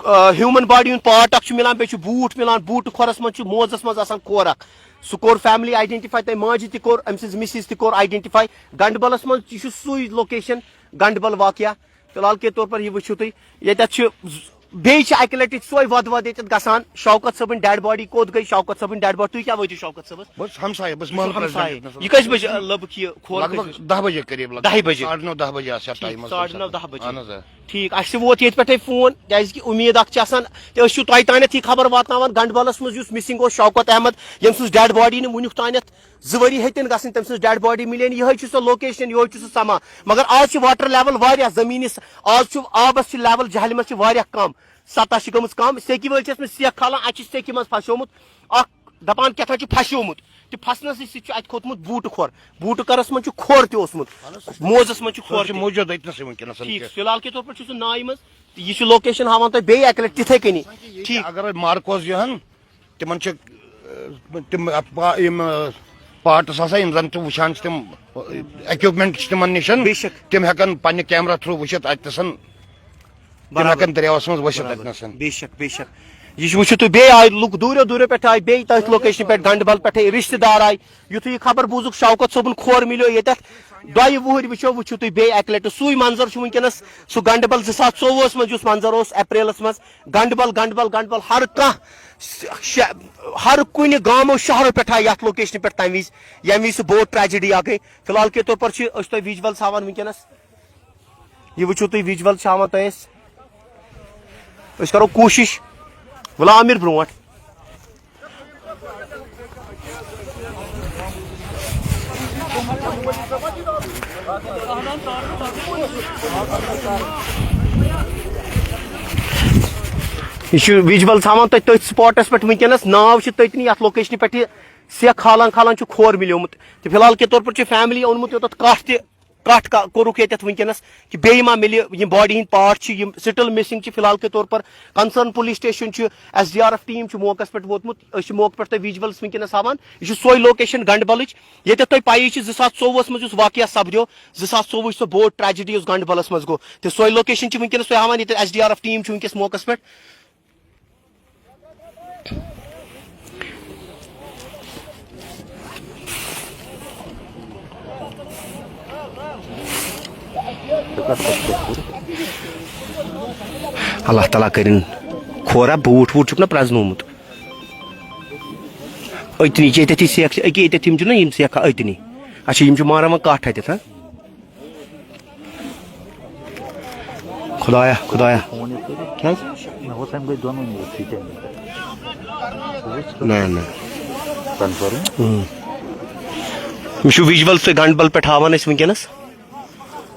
آ، ہیوٗمن باڈی ہُنٛد پارٹ اَکھ چھُ مِلان، بیٚیہِ چھُ بوٗٹھ مِلان، بوٗٹہٕ کھۄرَس منٛز چھُ، موزَس منٛز آسان کھور اَکھ۔ سُہ کوٚر فیملی آیڈینٹیفائی، تۄہہِ ماجہِ تہِ کوٚر، أمۍ سٕنٛز مِسِز تہِ کوٚر آیڈینٹیفائی۔ گنڈبلَس منٛز، یہِ چھُ سُے لوکیشن گنڈبل واقعہ۔ فی الحال کے طور پر یہِ وٕچھِو تُہۍ، ییٚتٮ۪تھ چھِ ز-، بیٚیہِ چھِ اَکہِ لَٹہِ سۄے وَدٕ وَدٕ ییٚتٮ۪تھ گژھان۔ شوکت صٲبٕنۍ ڈیڈ باڈی کوٚت گٔے؟ شوکت صٲبٕنۍ ڈیڈ باڈی، تُہۍ کیٛاہ وٲتِو شوکت صٲبَس؟ بہٕ چھُس ہمسایہِ، بہٕ چھُس محلہٕ ہمسایہِ۔ پرٛزِڈنٛٹ ییٚتنَس۔ یہِ کٔژِ بَجہِ، آ، لٔبٕکھ یہِ کھور لگ کٔژِ بگ بَجہِ؟ دَہ بَجے قریٖب لگ بگ۔ دَہہِ بَجہِ۔ ساڑٕ نَو، دَہ بَجے آسہِ اَتھ ٹھیٖک، ٹایمَس ساڑٕ منٛز۔ نَو، دَہ بَجے۔ اَہَن حظ، آ۔ ٹھیٖک، اَسہِ ووت ییٚتہِ پٮ۪ٹھَے فون، کیٛازِکہِ اُمید اَکھ چھِ آسان، تہٕ أسۍ چھِو تۄہہِ تانٮ۪تھ یہِ خبر واتناوان۔ گنڈبلَس منٛز یُس مِسِنٛگ اوس شوکت احمد، ییٚمہِ سٕنٛز ڈیڈ باڈی نہٕ وٕنیُک تانٮ۪تھ زٕ ؤری ہیٚتِن گژھٕنۍ، تٔمۍ سٕنٛز ڈیڈ باڈی مِلے نہٕ۔ یِہوٚے چھُ سۄ لوکیشن، یِہوٚے چھُ سُہ سما۔ مگر آز چھُ واٹر لیول واریاہ، زٔمیٖنِس، آز چھُ آبَس چھِ لیول جہلمس چھِ واریاہ کم، سطح چھِ گٔمٕژ کم۔ سیٚکہِ وٲلۍ چھِ ٲسمٕتۍ سیٚکھ کھالان، اَتہِ چھِ سیٚکہِ منٛز پھسیومُت اکھ، دَپان کیٛاہ تام چھُ پھسیومُت۔ تہِ پھسنَسٕے سۭتۍ چھُ اَتہِ کھوٚتمُت بوٗٹہٕ کھۄر، بوٗٹہٕ کھۄرَس منٛز چھُ کھۄر تہِ اوسمُت، موزَس منٛز چھُ سُہ کھۄر چھُ تہِ۔ موٗجوٗد أتنَسٕے وٕنکیٚنَس ٹھیٖک، کہِ فی الحال کے طور پر چھُ سُہ نایہِ منٛز، تہٕ یہِ چھُ لوکیشن ہاوان تۄہہِ بیٚیہِ اَکہِ لَٹہِ تِتھَے کٔنی۔ ٹھیٖک۔ اگر مارکوز یِہَن، تِمن چھِ، اہ، تِم، اہ، پا-، یِم، اہ، پارٹس آسان، یِم زن تِم وٕچھان چھِ، تِم، اہ، اکیوپمنٹ چھِ تِمن نِش، بے شک۔ تِم ہٮ۪کن پننہِ کیمرا تھروٗ وٕچھِتھ اتہِ تھسن، تِم برابر۔ ہٮ۪کن دٔریاوس منٛز ؤسِتھ برابر۔ اتہِ نسن۔ بے شک، بے شک۔ یہِ چھُ، وٕچھِو تُہۍ، بیٚیہِ آیہِ لُکھ دوٗریو دوٗریو پٮ۪ٹھ آیہِ، بیٚیہِ تٔتھۍ لوکیشنہِ پٮ۪ٹھ گنڈبل پٮ۪ٹھے رشتہٕ دار آیہِ۔ یُتھُے یہِ خبر بوٗزُکھ، شوکت صٲبُن کھور مِلیو ییٚتٮ۪تھ۔ دۄیہِ وُہٕرۍ وٕچھو، وٕچھِو تُہۍ بیٚیہِ اَکہِ لَٹہِ۔ سُے منظر چھُ وٕنکیٚنَس سُہ گنڈبل زٕ ساس ژوٚوُہَس منٛز، یُس منظر اوس اپریلَس منٛز۔ گنڈبل، گنڈبل، گنڈبل، ہر کانٛہہ ش-، ہر کُنہِ گامو شہرو پٮ۪ٹھ آیہِ یَتھ لوکیشنہِ پٮ۪ٹھ تَمہِ وِزِ، ییٚمہِ وِزِ سُہ بوٹ ٹریجڈی اَکھ گٔے۔ فی الحال کے طور پر چھِ أسۍ تۄہہِ ویجولز ہاوان وٕنکیٚنَس۔ یہِ وٕچھِو تُہۍ، ویجول چھِ ہاوان تۄہہِ أسۍ۔ أسۍ کرو کوٗشِش، ولا عامر برونٛٹھ۔ یہِ چھُ ویجول تھاوان تۄہہِ تٔتھۍ سپاٹس پٮ۪ٹھ وٕنکیٚنس، ناو چھِ تٔتنی، یتھ لوکیشنہِ پٮ۪ٹھ یہِ سیٚکھ کھالان کھالان چھُ کھور مِلیومُت۔ تہٕ فی الحال کے طور پر چھُ فیملی اوٚنمُت یوٚتتھ کٹھ تہِ، کٹھ کا-، کوٚرُکھ ییٚتٮ۪تھ وٕنکیٚنس، کہِ بیٚیہِ ما مِلہِ یِم باڈی ہٕنٛدۍ پارٹ چھِ، یِم سٹل مسنگ چھِ فی الحال کے طور پر۔ کنسرن پولیس سٹیشن چھُ، S D R F team چھُ موقعس پٮ۪ٹھ ووتمُت، أسۍ چھِ موقعہٕ پٮ۪ٹھ تۄہہِ ویجولز وٕنکیٚنس ہاوان۔ یہِ چھُ سۄے لوکیشن گنڈبلٕچ، ییٚتٮ۪تھ تۄہہِ پَیی چھِ زٕ ساس ژوٚوُہس منٛز یُس واقعہ سپدیو، زٕ ساس ژوٚوُہ چھِ سۄ بوٹ ٹریجڈی یُس گنڈبلس منٛز گوٚو، تہٕ سۄے لوکیشن چھِ وٕنکیٚنس تۄہہِ ہاوان، ییٚتٮ۪تھ S D R F team چھُ وٕنکیٚس موقعس پٮ۪ٹھ۔ اللہ تعالیٰ کٔرِن کھورا بوٗٹھ ووٗٹھ چھُکھ نہ پرٛزنومُت۔ أتنی چھِ ییٚتٮ۪تھ یہِ سیٚکھ چھِ، أکیٛاہ ییٚتٮ۪تھ یِم چھِنہ یِم سیٚکھ أتنی۔ اچھا، یِم چھِ ماران وۄنۍ کَٹھ اَتٮ۪تھ، ہاں؟ خۄدایا، خۄدایا۔ فون یَتھ کٔرِتھ۔ کیٛازِ؟ مےٚ ووت تَمہِ دۄہ دۄنوٕنی ییٚتھی تَمہِ دۄہ۔ نہ، نہ۔ کنفرم؟ اۭں۔ مےٚ چھُ ویجول تُہۍ گنڈبل پٮ۪ٹھ ہاوان أسۍ وٕنکیٚنَس۔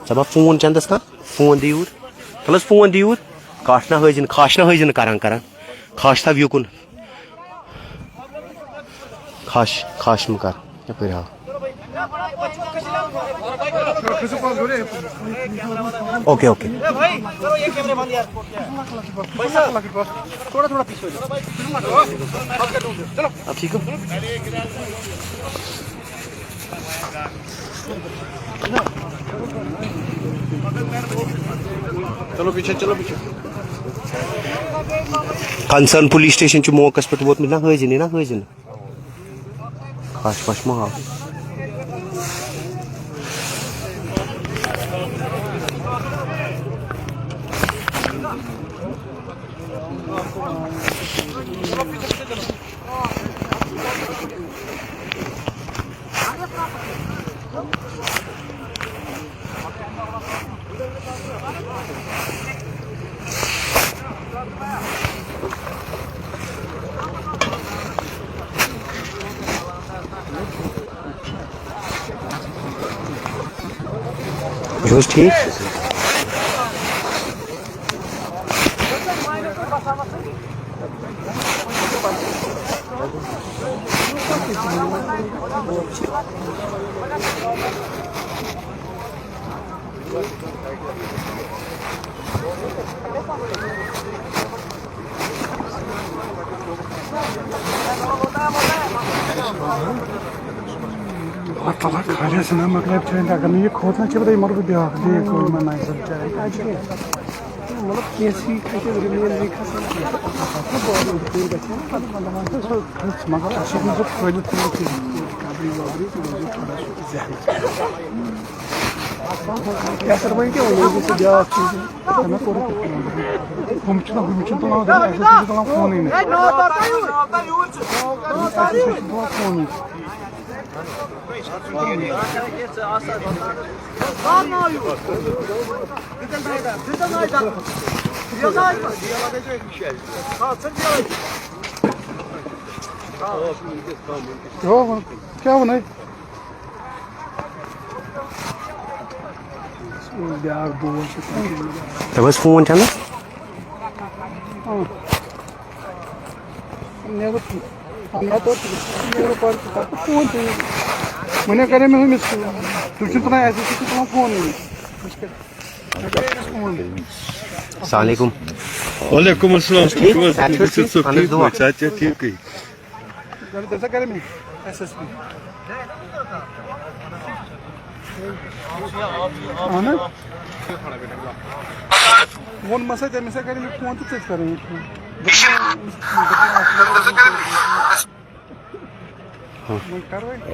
دَپان فون چندس کانٛہہ، فون دِ یوٗرۍ۔ تَلہٕ حظ فون دِ یوٗرۍ۔ کَٹھ نہ ہٲوزِ نہٕ، کھَش نہ ہٲوزِ نہٕ کران کران۔ کھَش تھاو یُکُن۔ کھَش، کھَش مہٕ کر۔ یَپٲرۍ ہاو۔ Okay, okay. ٹھیٖک ہو؟ چلو پیچھے، چلو پیچھے۔ کنسرن پولیس سٹیشن چھُ موقعس پٮ۪ٹھ ووتمُت، نہ حٲضِر، نہ حٲضِر۔ خاش پش ما آو۔ یہِ اوس ٹھیٖک۔ اللہ تعالیٰ خالص نہ مطلب چھُ، اگر نہٕ یہِ کھوٚت نہ، چھِ پَتہٕ یہِ مطلب بیٛاکھ بیٚیہِ کٲم نایہِ زَن چاے۔ مطلب کینٛہہ سی کھسہِ، رِمین سی کھسہِ۔ مگر اَسہِ چھُنہٕ سُہ کھٲلِتھ تھوڑا کینٛہہ۔ یَتھ سۭتۍ وۄنۍ کیٛاہ وَنو، یہِ چھُ بیٛاکھ چیٖز۔ مےٚ کوٚر یہِ کِتھ کٔنۍ؟ ہُم چھِنہ، ہُم چھِنہٕ تُلان، اَسہِ چھِ تُلان فونٕے نہٕ۔ اَسہِ چھِ تُلان فونٕے۔ کیٛاہ وَنو؟ بیٛاکھ بوے چھُ تَتہِ۔ تۄہہِ ٲس فون چھَنہٕ؟ اۭں۔ نیرٕ، پَنٛداہ توتہِ نیرٕ پَتہٕ، پَتہٕ فون تہِ۔ وۄنۍ کَرے مےٚ ہُمِس، تُہۍ چھِو تُلان، اَسہِ چھِ تُلان فونٕے نہٕ۔ السلام علیکم۔ وعلیکم السلام۔ ٹھیٖک؟ صحت چھُو ٹھیٖک؟ اَہَن حظ، دُعا۔ صحت چھا ٹھیٖکٕے؟ اہن حظ۔ ووٚن مےٚ سا تٔمِس، ہا کَرِ مےٚ فون تہٕ ژٕ تہِ کَرٕ مےٚ فون۔ وۄنۍ کَرو۔ یہِ ہسا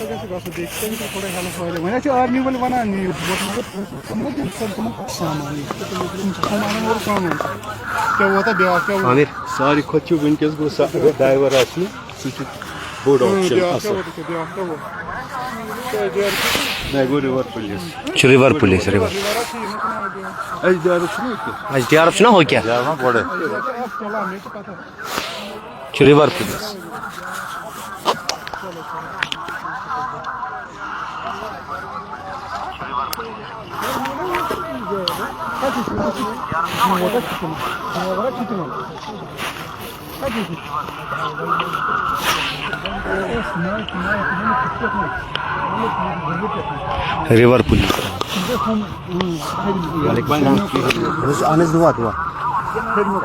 گژھِ گژھُن، بیٚیہِ چھِ تٔمِس تھوڑا ہیلٕپ واریاہ۔ وۄنۍ حظ چھِ آرمی وٲلۍ وَنان، نِیِو، بہٕ وَنہٕ، تِم ما دِن سۄ تِمَن سامان، یہِ چھُ تِمَن، تِم چھِ تِمَن اَنان اورٕ سامان۔ کیٛاہ ووت اَتھ بیٛاکھ، کیٛاہ ووت؟ عامر۔ ساروی کھۄتہٕ چھُ وٕنکیٚس گوٚو سا-، ڈرایور آسنہِ، سُہ چھُ بوٚڑ اۭں، آپشن بیٛاکھ کیٛاہ اَصٕل۔ ووت ییٚکیٛاہ، بیٛاکھ کیٛاہ ووت؟ کیٛاہ جارِ چھُ؟ نہ، گوٚو رِور پُلیٖس۔ چھُ رِور پُلیٖس، رِور۔ رِور چھُ یِمَن کٕنان بیٛاکھ۔ اَسہِ ڈرایور چھُنہ ییٚتہِ۔ اَسہِ ڈرایور چھُنہ ہُہ کیٛاہ؟ ڈرایور ما گۄڈٕ؟ یہِ چھُ اَکھ چَلاوان، مےٚ چھِ پَتہ۔ چھُ رِور پُلیٖس۔ River police. وعلیکم السلام۔ اہن حظ، دُعا، دُعا۔ تِم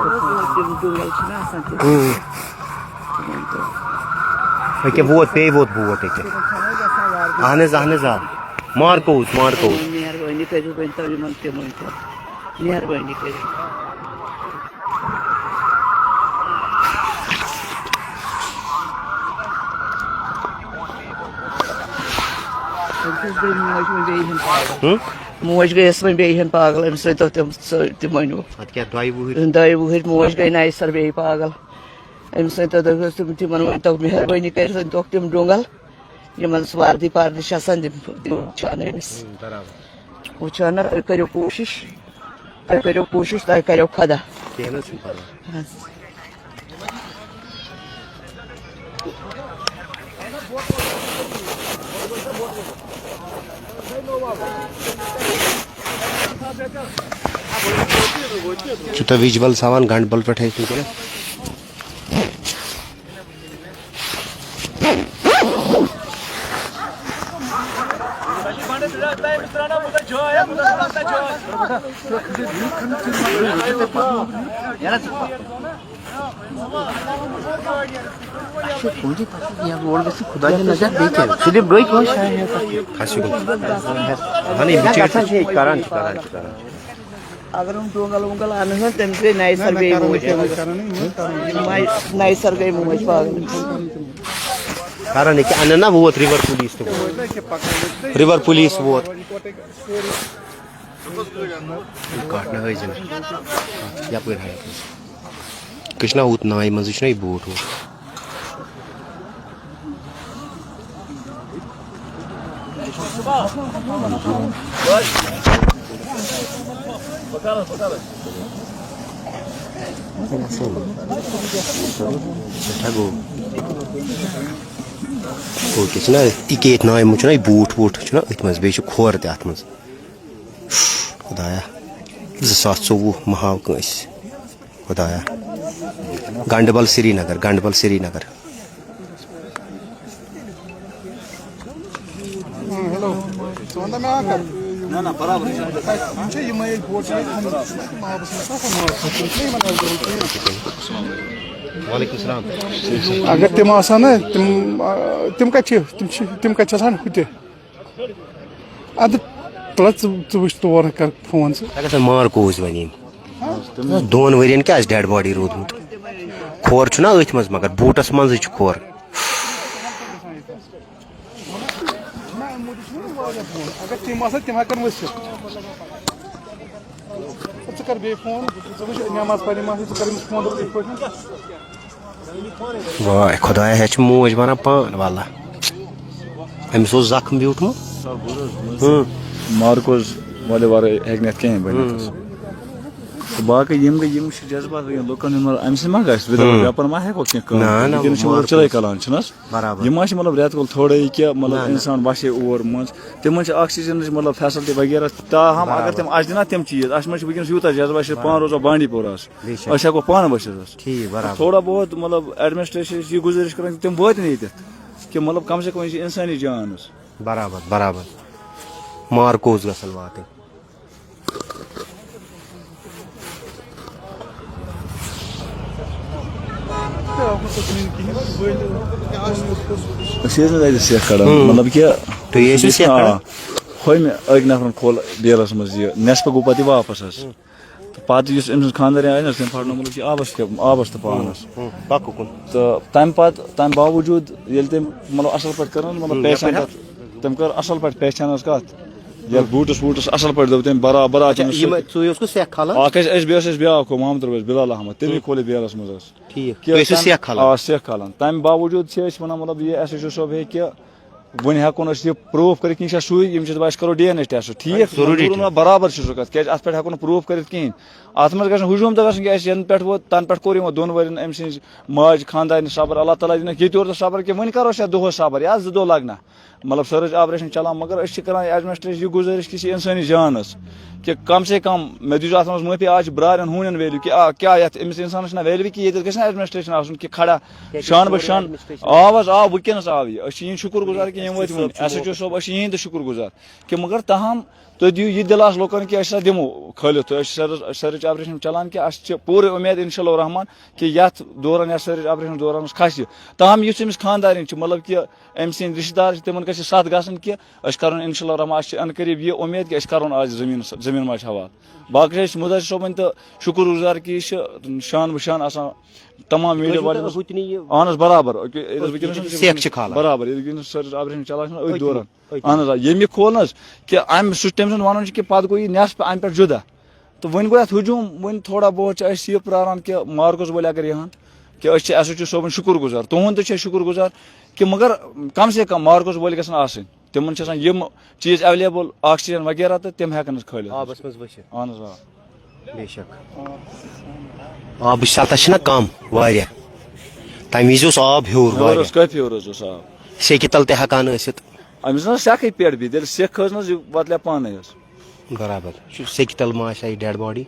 جنگل چھِنہ آسان تِم۔ اۭں۔ تِمن تہِ۔ أکیٛاہ ووت، بیٚیہِ ووت بوٹ أکیٛاہ۔ اہن حظ، اہن حظ، آ۔ مارکووُس، مارکووُس۔ مہربٲنی کٔرِو، ؤنۍ تو یِمن تہِ، ؤنۍ تو۔ مہربٲنی کٔرِتھ۔ أمِس گٔے موج وۄنۍ بیٚیہِ ہن پاگل۔ ہُم؟ موج گٔیَس وۄنۍ بیٚیہِ ہن پاگل، أمِس ؤنۍ تو تِم سٲ-، تِمن۔ پتہٕ کیٛاہ، دۄیہِ وُہٕرۍ؟ دۄیہِ وُہٕرۍ موج گٔے نَیہِ سَر بیٚیہِ پاگل۔ أمِس ؤنۍ تو، دٔپِو تِم، تِمن ؤنۍ تو مہربٲنی کٔرِتھ، ؤنۍ توکھ تِم ڈُنٛگل۔ یِمن سُہ وردی پردی چھِ آسان، تِم، تِم وٕچھان أمِس۔ برابر۔ وٕچھان نہ، تُہۍ کٔرِو کوٗشِش، تُہۍ کٔرِو کوٗشِش، تۄہہِ کَریو خۄدا۔ کِہیٖنۍ نہ حظ چھُنہٕ پَرواے۔ اَہَن حظ۔ چھُ تۄہہِ visuals ہاوان گنڈبل پٮ۪ٹھ ٲسۍ وٕنکیٚنَس؟ اچھا، تُہنٛدِ پتہٕ یہِ روڈ گژھِ خۄداے نظر بیٚیہِ کیٛاہ؟ سُہ دِ برٛونٛہہ کُن۔ کھسہِ کُن۔ اہن، یہِ بِچٲرۍ چھِ کران، چھِ کران، چھِ کران۔ اگر یِم ڈونٛگل وونٛگل انہٕ ہن، تٔمِس گٔے نَیہِ سر بیٚیہِ موج۔ نَیہِ سر گٔے موج پاگل۔ کران یہِ کیٛاہ؟ انن نا، ووت river police تہِ ووت۔ River police ووت۔ کَٹھ نہ ٲسۍ زِنہٕ۔ یَپٲرۍ ہاوِ۔ کٔشنا ہوٗت نایہِ منٛزٕے چھُنہ یہِ بوٗٹھ ووٗٹھ۔ سٮ۪ٹھاہ گوٚو۔ اوکے، چھُنہ یہِ کیتھ نایہِ منٛز چھُنہ یہِ بوٗٹھ ووٗٹھ چھُنہ أتھۍ منٛز، بیٚیہِ چھُ کھۄر تہِ اَتھ منٛز۔ خۄدایا، زٕ ساس ژوٚوُہ مہ ہاو کٲنٛسہِ۔ خۄدایا۔ گنڈبل سرینگر، گنڈبل سرینگر۔ ہیلو، ژٕ وَن تہٕ مےٚ اَکھ کَتھ۔ نہ، نہ، برابر۔ یِم چھِ یِمَے ییٚتہِ بوٹ چھِ ییٚتہِ تھٲومٕژ، یِم چھِ نہٕ آبَس منٛز کانٛہہ کُن واتان۔ وعلیکم السلام۔ اگر تِم آسہٕ ہا نا، تِم، آ، تِم کَتہِ چھِ؟ تِم چھِ، تِم کَتہِ چھِ آسان ہُتہِ؟ اَدٕ تُلہ ژٕ، ژٕ وٕچھ تور کر فون ژٕ۔ ژٕ گژھن مار کوٗز وۄنۍ یِم۔ دۄن ؤرین کیٛاہ آسہِ dead body روٗدمُت؟ کھور چھُنہ أتھۍ منٛز، مگر بوٗٹس منٛزٕے چھُ کھور۔ اگر تِم آسن، تِم ہٮ۪کن ؤسِتھ۔ ژٕ کر بیٚیہِ فون، ژٕ وٕچھ نٮ۪ماز پرِ ما چھِ، ژٕ کر أمِس فون، دَپُس یِتھ پٲٹھۍ۔ واے خۄدایا، ہے چھِ موج مَران پان واللہ۔ أمِس اوس زخم بیوٗٹھمُت۔ ہُم۔ مارکوز والے ورٲے ہیٚکہِ نہٕ یَتھ کِہیٖنۍ بٔنِتھ۔ ہُم۔ تہٕ باقٕے یِم گٔے، یِم چھِ جذبات وٕنکیٚن لُکَن ہُنٛد، مطلب، اَمہِ سۭتۍ ما گژھِ، وِدر ہُم۔ ویپَر ما ہٮ۪کو کینٛہہ کٲم نہ، کٔرِتھ؟ نہ، وٕنکیٚنَس چھِ مطلب مارکوز۔ چِلَے کَلان، چھِنہٕ حظ؟ برابر۔ یِم ما چھِ مطلب رٮ۪تہٕ کول تھوڑا یہِ کہِ مطلب نہ، نہ۔ اِنسان وَسہِ اور منٛز، تِمَن چھِ آکسیٖجنٕچ مطلب فیسَلٹی وغیرہ، تاہم اگر برابر۔ تِم اَسہِ دِنا تِم چیٖز، اَسہِ منٛز چھِ وٕنکیٚنَس یوٗتاہ جذبہ، أسۍ چھِ پانہٕ برابر۔ روزان بانڈی پوراہَس۔ بے شک۔ أسۍ ہٮ۪کو پانہٕ ؤسِتھ حظ۔ ٹھیٖک، برابر۔ تھوڑا بہت مطلب ایڈمنسٹریشن چھِ یہِ گُزٲرِش کران کہِ تِم وٲتۍ نہٕ ییٚتٮ۪تھ کہِ مطلب کم سے کم یہِ چھِ اِنسٲنی جان حظ۔ برابر، برابر۔ مارکوز گژھن واتٕنۍ۔ أسۍ ٲسۍ نہٕ اَتہِ سیٚکھ کھالان، ہُم۔ مطلب کہِ تُہۍ ٲسِو سیٚکھ آ، کھالان؟ ہُمہِ أکۍ نفرن کھول بیلَس منٛز یہِ، نٮ۪صفہٕ گوٚو پَتہٕ یہِ واپَس حظ۔ تہٕ پَتہٕ یُس أمۍ سٕنٛز خانٛدارِنۍ آیہِ نہ حظ، تٔمۍ پھاٹنوو مطلب کہِ آبَس تہِ، آبَس تہٕ پانَس۔ ہُم، ہُم، پَکُکُن۔ تہٕ تَمہِ پَتہٕ، تَمہِ باوجوٗد ییٚلہِ تٔمۍ مطلب اَصٕل پٲٹھۍ کٔر نہ حظ، مطلب ہُم، پیشَن یَپٲرۍ تَتھ، تٔمۍ کٔر اَصٕل پٲٹھۍ پیشَن حظ کَتھ۔ یَتھ بوٗٹَس ووٗٹَس اَصٕل پٲٹھۍ دوٚپ تٔمۍ، برابر آ، اچھا، تٔمِس یِم سۭتۍ۔ ژٕے اوسکھٕ سیٚکھ کھالان؟ اَکھ ٲسۍ أسۍ، بیٚیہِ اوس اَسہِ بیٛاکھ ہُہ محمد رۄبیس بِلال احمد، تٔمی ہُم۔ کھول یہِ بیلَس منٛز حظ۔ ٹھیٖک۔ کہِ تُہۍ ٲسِو تَمہِ سیٚکھ کھالان؟ آ، سیٚکھ کھالان۔ تَمہِ باوجوٗد چھِ أسۍ وَنان مطلب یہِ ایس ایچ او صٲب ہے کہِ وۄنۍ ہٮ۪کو نہٕ أسۍ یہِ پروٗف کٔرِتھ کِہیٖنۍ، یہِ چھا سُے، یِم چھِ دَپان أسۍ کَرو ڈی این اے ٹیسٹ۔ ٹھیٖک، ضروٗری ضروٗری چھُ۔ چھُنہٕ برابر چھُ سُہ کَتھ، کیٛازِ اَتھ پٮ۪ٹھ ہٮ۪کو نہٕ پروٗف کٔرِتھ کِہیٖنۍ۔ اَتھ منٛز گژھِ نہٕ ہجوٗم تہِ گژھُن کینٛہہ، اَسہِ یَنہٕ پٮ۪ٹھ ووت تَنہٕ پٮ۪ٹھ کوٚر یِمو دۄن ؤرِین أمۍ سٕنٛزِ ماجہِ خانٛدارنہِ صبر، اللہ تعالیٰ دِنَکھ ییٚتہِ یورٕ تہٕ صبر کہِ وۄنۍ کَرو أسۍ اَتھ دۄہَس صبر یا زٕ دۄہ لَگنا، مطلب سٔرٕچ آپریشن چَلان، مگر أسۍ چھِ کَران ایڈمنسٹریشن یہِ گُزٲرِش کہِ یہِ چھِ اِنسٲنی جان حظ، کہِ کم سے کم مےٚ دیٖزیو اَتھ منٛز معٲفی، آز چھِ برارٮ۪ن ہوٗنٮ۪ن ویلیو کہِ آ کیٛاہ یَتھ أمِس اِنسانَس چھِنہ ویلیو کہِ ییٚتٮ۪تھ گژھِ نہ ایڈمنسٹریشن آسُن کہِ کھڑا کیٛازِ شان بہٕ سورُے شان۔ ایڈمنسٹریشن آو حظ، آو وٕنکیٚنَس آو یہِ۔ أسۍ چھِ یِہِنٛدۍ شُکُر گُزار کہِ یِم وٲتۍ وٕنہِ۔ ایس ایچ او صٲب، أسۍ چھِ یِہِنٛدۍ تہِ شُکُر گُزار کہِ مگر تاہم تُہۍ دِیِو یہِ دِلاسہٕ لُکَن کہِ أسۍ ہسا دِمو کھٲلِتھ۔ تُہۍ، أسۍ چھِ سٔرٕچ، سٔرٕچ آپریشن چَلان کہِ اَسہِ چھِ پوٗرٕ اُمید اِنشاء اللہ الرحمٰن کہِ یَتھ دوران، یَتھ سٔرٕچ آپریشن دوران کھسہِ۔ تاہم یُس أمِس خانٛدارِنۍ چھِ، مطلب کہِ أمۍ سٕنٛدۍ رِشتہٕ دار چھِ، تِمَن گژھِ سَتھ گژھٕنۍ کہِ أسۍ کَرون اِنشاء اللہ الرحمٰن، اَسہِ چھِ اَنہٕ قریٖب یہِ اُمید کہِ أسۍ کَرون آز زٔمیٖنَس، زٔمیٖن ماجہِ حوالہٕ۔ باقٕے چھِ أسۍ مُدثِر صٲبُن تہٕ شُکُر گُزار کہِ یہِ چھِ شان بہٕ شان آسان تمام میٖڈیا وٲلۍ۔ ہُتہِ نہٕ یہِ اہن حظ، برابر۔ أکہِ-، ییٚتہِ حظ وٕنکیٚنَس چھِ سیٚکھ چھِ کھالان۔ برابر، ییٚتہِ وٕنکیٚنَس سٔرٕچ آپریشن چَلان چھِ نہ أتھۍ أتھۍ دوران۔ أتھۍ۔ اہن حظ، آ، ییٚمہِ یہِ کھول نہ حظ کہِ اَمہِ سُہ چھُ تٔمۍ سُنٛد وَنُن چھُ کہِ پَتہٕ گوٚو یہِ نٮ۪صف اَمہِ پٮ۪ٹھ جُدا۔ تہٕ وۄنۍ گوٚو یَتھ ہجوٗم، وۄنۍ تھوڑا بہت چھِ أسۍ یہِ پرٛاران کہِ مارکوز وٲلۍ اگر یِہَن کہِ أسۍ چھِ ایس ایچ او صٲبُن شُکُر گُزار، تُہُنٛد تہِ چھِ أسۍ شُکُر گُزار کہِ مگر کم سے کم مارکوز وٲلۍ گژھن آسٕنۍ۔ تِمن چھِ آسان یِم چیٖز ایویلیبل، آکسیجن وغیرہ، تہٕ تِم ہٮ۪کن أسۍ کھٲلِتھ۔ آبس منٛز ؤسِتھ۔ اہن حظ، آ۔ بے شک۔ آبٕچ سطح چھِنہ کم واریاہ، تَمہِ وِزِ اوس آب ہیوٚر ہیوٚر واریاہ۔ اوس، کٲفی ہیوٚر حظ اوس آب۔ سیٚکہِ تل تہِ ہٮ۪کان ٲسِتھ۔ أمِس چھِنہ سیٚکھٕے پٮ۪ٹھ بِہِتھ، ییٚلہِ سیٚکھ کھٔژ نہ حظ، یہِ وۄتلہِ پانے حظ۔ برابر۔ یہِ چھُ سیٚکہِ تل ما آسہِ ہا یہِ ڈیڈ باڈی؟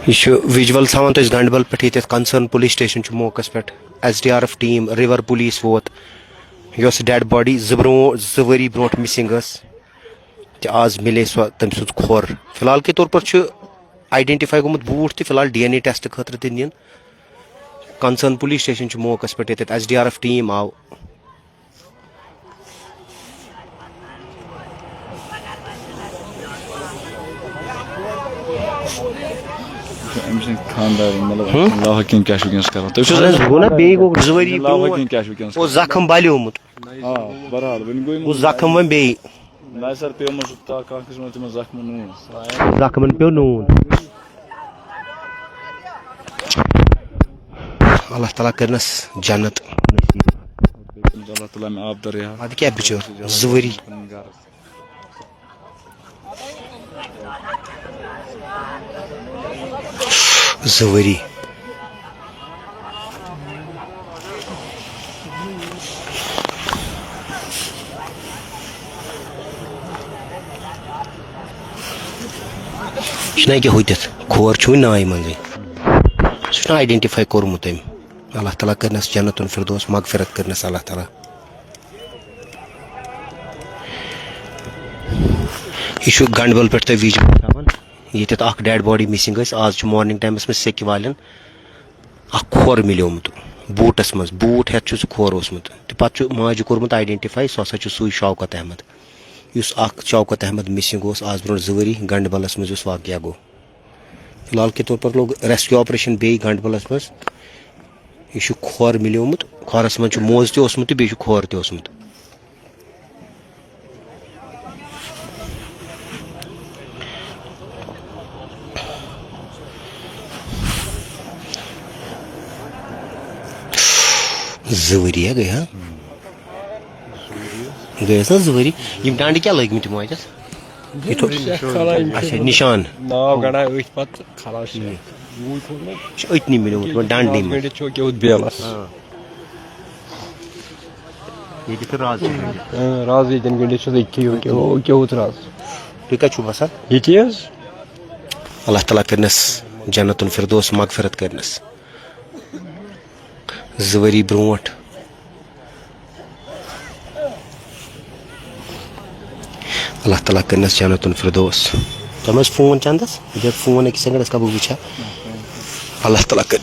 یہِ چھُ ویجولز ہاوان تُہۍ أسۍ گنڈبل پٮ۪ٹھ، ییٚتٮ۪تھ کنسرن پولیس سٹیشن چھُ موقعس پٮ۪ٹھ۔ S D R F team, river police ووت، یۄس ڈیڈ باڈی زٕ برونٛہہ، زٕ ؤری برونٛٹھ مسنگ ٲس، تہٕ آز مِلے سۄ تٔمۍ سٕنٛز کھۄر۔ فی الحال کے طور پر چھُ آئیڈینٹیفائی گوٚمُت بوٗٹھ تہِ فی الحال ڈی این اے ٹیسٹ خٲطرٕ تہِ نِن۔ کنسرن پولیس سٹیشن چھُ موقعس پٮ۪ٹھ، ییٚتٮ۪تھ S D R F team آو۔ أمۍ سٕنٛدۍ خانٛدارِنۍ، مطلب، ہُم؟ اللہ حکیٖم کیٛاہ چھُ وٕنکیٚنَس کران؟ تُہۍ چھِو اہن حظ، گوٚو نہ، بیٚیہِ گوٚو زٕ ؤری اللہ برونٛٹھ۔ حکیٖم کیٛاہ چھُ وٕنکیٚنَس اوس کران؟ زخم بلیومُت۔ آ، بہرحال، وۄنۍ گوٚو یِمَن اوس زخم وۄنۍ بیٚیہِ۔ نہ سر، پیوٚمُت چھُ تا-، کانٛہہ قٕسمت تِمَن زخمَن نوٗن۔ زخمن پیوٚو نوٗن۔ اللہ تعالیٰ کٔرنَس جنت نصیٖب۔ اللہ تعالیٰ مےٚ آب دریا۔ اَدٕ کیٛاہ بِچور، زٕ ؤری۔ زٕ ؤری۔ چھُنہ ییٚکیٛاہ ہُتٮ۪تھ، کھور چھُ وُنہِ نایہِ منٛزٕے۔ سُہ چھُنہ آیڈینٹیفائی کوٚرمُت أمۍ۔ اللہ تعالیٰ کٔرنَس جنت الفردوس، مغفرت کٔرنَس اللہ تعالیٰ۔ یہِ چھُ گنڈبل پٮ۪ٹھ تۄہہِ ویٖڈیو ہاوان۔ ییٚتٮ۪تھ اکھ ڈیڈ باڈی مسنگ ٲس، آز چھُ مارننگ ٹایمس منٛز سیٚکہِ والٮ۪ن اکھ کھۄر مِلیومُت بوٗٹس منٛز، بوٗٹ ہٮ۪تھ چھُ سُہ کھۄر اوسمُت۔ تہٕ پتہٕ چھُ ماجہِ کوٚرمُت آیڈینٹیفائی، سُہ ہسا چھُ سُے شوکت احمد، یُس اکھ شوکت احمد مسنگ اوس آز برونٛٹھ زٕ ؤری گنڈبلس منٛز یُس واقعہ گوٚو۔ فی الحال کے طور پر لوٚگ ریسکیو آپریشن بیٚیہِ گنڈبلس منٛز۔ یہِ چھُ کھۄر مِلیومُت، کھۄرس منٛز چھُ موزٕ تہِ اوسمُت تہٕ بیٚیہِ چھُ کھۄر تہِ اوسمُت۔ زٕ ؤری ہا گٔے ہا؟ گٔیَس نا زٕ ؤری؟ یِم ڈنڈٕ کیٛاہ لٲگۍ مٕتۍ یِمو اَتٮ۪تھ؟ یہِ تھو-، اچھا، نِشان۔ ناو گنڈان أتھۍ پتہٕ خلاص چھِ۔ یہِ چھُ أتنی مِلیومُت یِمن ڈنڈنٕے منٛز۔ گٔنڈِتھ چھُ کیوٚت بیلس۔ آ۔ ییٚتہِ چھُ راز چھُ گٔنڈِتھ۔ اۭں، راز ییٚتٮ۪ن گٔنڈِتھ چھُ أتھی یوٚت، یہِ کیوٚت راز۔ تُہۍ کَتہِ چھُو بسان؟ ییٚتی حظ۔ اللہ تعالیٰ کٔرنَس جنت الفردوس مغفرت کٔرنَس۔ زٕ ؤری برونٛٹھ۔ اللہ تعالیٰ کٔرنَس جنت الفردوس۔ تۄہہِ ما حظ فون چندس؟ یہِ فون أکِس سیکنڈس کَرٕ بہٕ وٕچھا۔ اللہ تعالیٰ کٔر۔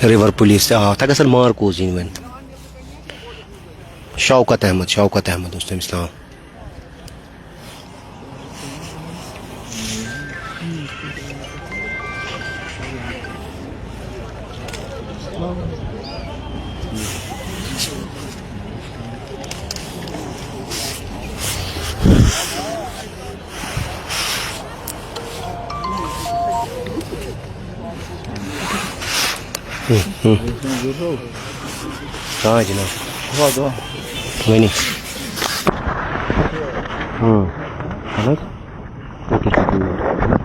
رِور پُلیٖس تہِ آو، تَتہِ گژھن مارکوز یِنۍ وۄنۍ۔ شوکت احمد، شوکت احمد اوس تٔمِس ناو۔ آ جناب۔ ؤنِو۔ اہن حظ۔ ییٚکیٛاہ چھُ بوٗٹھ۔ اہن حظ۔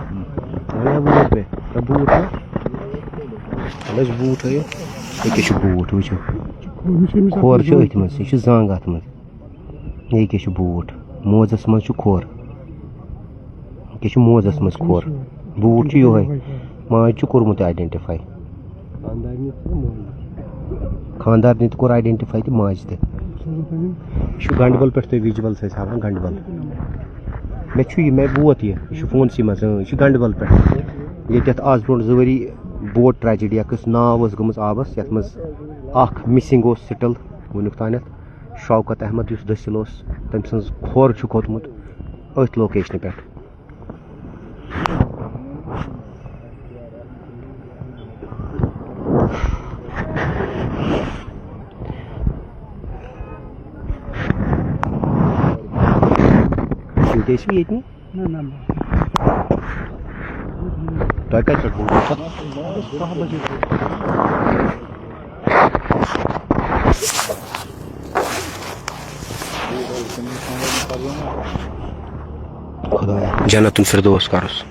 اہن حظ، بوٗٹھ مےٚ۔ نہ، بوٗٹھ نہ۔ اہن حظ، بوٗٹھ ہٲیِو۔ ییٚکیٛاہ چھُ بوٗٹھ، وٕچھِو۔ کھۄر چھُ أتھۍ منٛز، یہِ چھُ زنٛگ اَتھ منٛز۔ ییٚکیٛاہ چھُ بوٗٹھ۔ موزَس منٛز چھُ کھۄر۔ ییٚکیٛاہ چھُ موزَس منٛز کھۄر۔ بوٗٹھ چھُ یِہوٚے۔ ماجہِ چھُ کوٚرمُت identify۔ خانٛدارنہِ تہِ کوٚر identify تہٕ ماجہِ تہِ۔ یہِ چھُ گنڈبل پٮ۪ٹھ تۄہہِ visuals أسۍ ہاوان، گنڈبل۔ مےٚ چھُ یہِ، مےٚ ووت یہِ، یہِ چھُ فونسٕے منٛز، اۭں، یہِ چھُ گنڈبل پٮ۪ٹھ۔ ییٚتٮ۪تھ آز برونٛٹھ زٕ ؤری بوٚڑ tragedy اکھ ٲس، ناو ٲس گٔمٕژ آبس، یتھ منٛز اکھ missing اوس still وُنیُک تانٮ۪تھ۔ شوکت احمد یُس دٔسِل اوس، تٔمۍ سٕنٛز کھۄر چھُ کھوٚتمُت أتھۍ location پٮ۪ٹھ۔ تُہۍ ٲسِو ییٚتہِ؟ نہ، نہ، نہ۔ تۄہہِ کَتہِ پٮ۪ٹھ ووتوٕ؟ خۄدایا، جنت الفردوس کرُس۔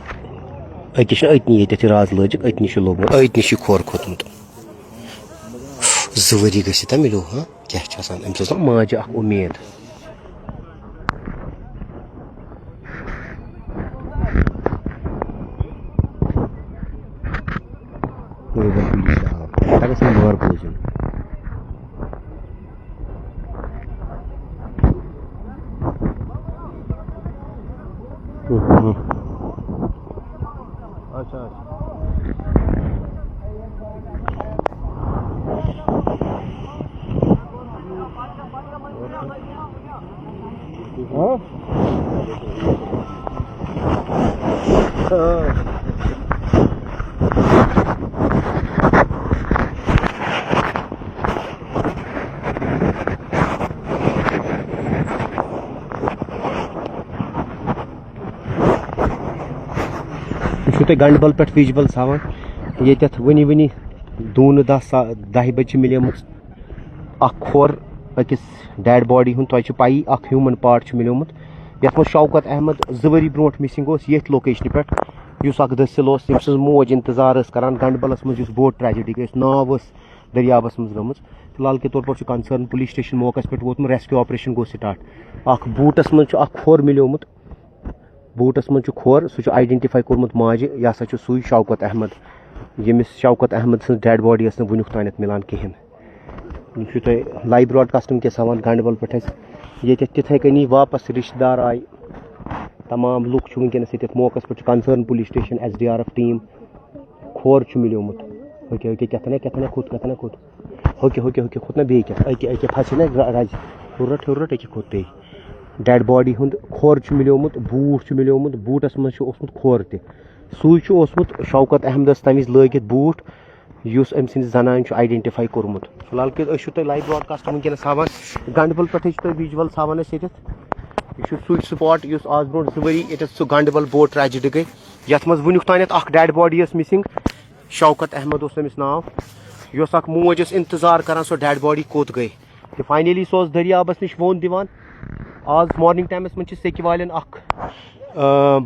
أکِس چھُنہ أتنی ییٚتٮ۪تھ یہِ راز لٲجِکھ، أتنی چھُ لوٚگمُت، أتنی چھُ یہِ کھۄر کھوٚتمُت۔ زٕ ؤری گٔژھِتھ ہا مِلیو، ہاں؟ کیٛاہ چھِ آسان؟ أمِس ٲس نا ماجہِ اکھ اُمید۔ تَتہِ گژھِ نہٕ مار بوزُن۔ اچھا، اچھا۔ ہاں؟ ہاں۔ یہِ چھُو تۄہہِ گنڈبل پٮ۪ٹھ visuals ہاوان، ییٚتٮ۪تھ وٕنہِ وٕنہِ دوٗنہٕ دَہ سا-، دَہہِ بجہِ چھِ مِلیمٕژ اکھ کھۄر أکِس dead body ہُنٛد۔ تۄہہِ چھِ پَیی، اکھ human part چھُ مِلیومُت، یَتھ منٛز شوکت احمد زٕ ؤری برونٛٹھ missing اوس ییٚتھۍ location پٮ۪ٹھ۔ یُس اکھ دٔسِل اوس، ییٚمہِ سٕنٛز موج انتظار ٲس کران گنڈبلس منٛز، یُس بوٹ ٹریجڈی گٔے، یۄس ناو ٲس دٔریابس منٛز گٔمٕژ۔ فی الحال کے طور پر چھُ کنسرن پولیس سٹیشن موقعس پٮ۪ٹھ ووتمُت، ریسکیو آپریشن گوٚو سٹارٹ۔ اکھ بوٹس منٛز چھُ اکھ کھۄر مِلیومُت، بوٹس منٛز چھُ کھۄر، سُہ چھُ آیڈینٹیفائی کوٚرمُت ماجہِ، یہِ ہسا چھُ سُے شوکت احمد، ییٚمِس شوکت احمد سٕنٛز ڈیڈ باڈی ٲس نہٕ وُنیُک تانٮ۪تھ مِلان کِہیٖنۍ۔ یہِ چھُ تۄہہِ لایِو براڈکاسٹ وٕنکیٚس ہاوان گنڈبل پٮ۪ٹھ اَسہِ، ییٚتٮ۪تھ تِتھَے کٔنی واپس رِشتہٕ دار آے۔ تمام لُکھ چھِ وٕنکیٚنَس ییٚتٮ۪تھ موقعس پٮ۪ٹھ، چھُ concern police station, S D R F team. کھۄر چھُ مِلیومُت۔ ہُکہِ، ہُکہِ، کیٛاہ تھانہ، کیٛاہ تھانہ کھوٚت، کیٛاہ تھانہ کھوٚت۔ ہُکہِ، ہُکہِ، ہُکہِ کھوٚت نہ بیٚیہِ کیٛاہ۔ أکہِ، أکہِ پھَسہِ نہ گرٛ-، رَزِ۔ ہُرٹ، ہُرٹ، أکہِ کھوٚت بیٚیہِ۔ ڈیڈ باڈی ہُنٛد کھۄر چھُ مِلیومُت، بوٗٹھ چھُ مِلیومُت، بوٗٹَس منٛز چھُ اوسمُت کھۄر تہِ۔ سُے چھُ اوسمُت شوکت احمدَس تَمہِ وِزِ لٲگِتھ بوٗٹھ، یُس أمۍ سٕنٛزِ زنانہِ چھُ آیڈینٹیفائی کوٚرمُت۔ فی الحال کہِ أسۍ چھِو تۄہہِ لایِو براڈکاسٹ وٕنکیٚنَس ہاوان۔ گنڈبل پٮ۪ٹھٕے چھِ تۄہہِ ویجولز ہاوان أسۍ ییٚتٮ۪تھ۔ یہِ چھُ سُے سپاٹ یُس آز برونٛٹھ زٕ ؤری ییٚتٮ۪تھ سُہ گنڈبل بوٹ ٹریجڈی گٔے، یَتھ منٛز وٕنیُک تانٮ۪تھ اکھ ڈیڈ باڈی ٲس مِسنگ۔ شوکت احمد اوس تٔمِس ناو۔ یۄس اکھ موج ٲس انتظار کران سۄ ڈیڈ باڈی کوٚت گٔے۔ تہٕ فاینلی سُہ اوس دٔریابَس نِش ووٚن دِوان۔ آز مارننگ ٹایمَس منٛز چھِ سیٚکہِ والٮ۪ن اکھ، آ،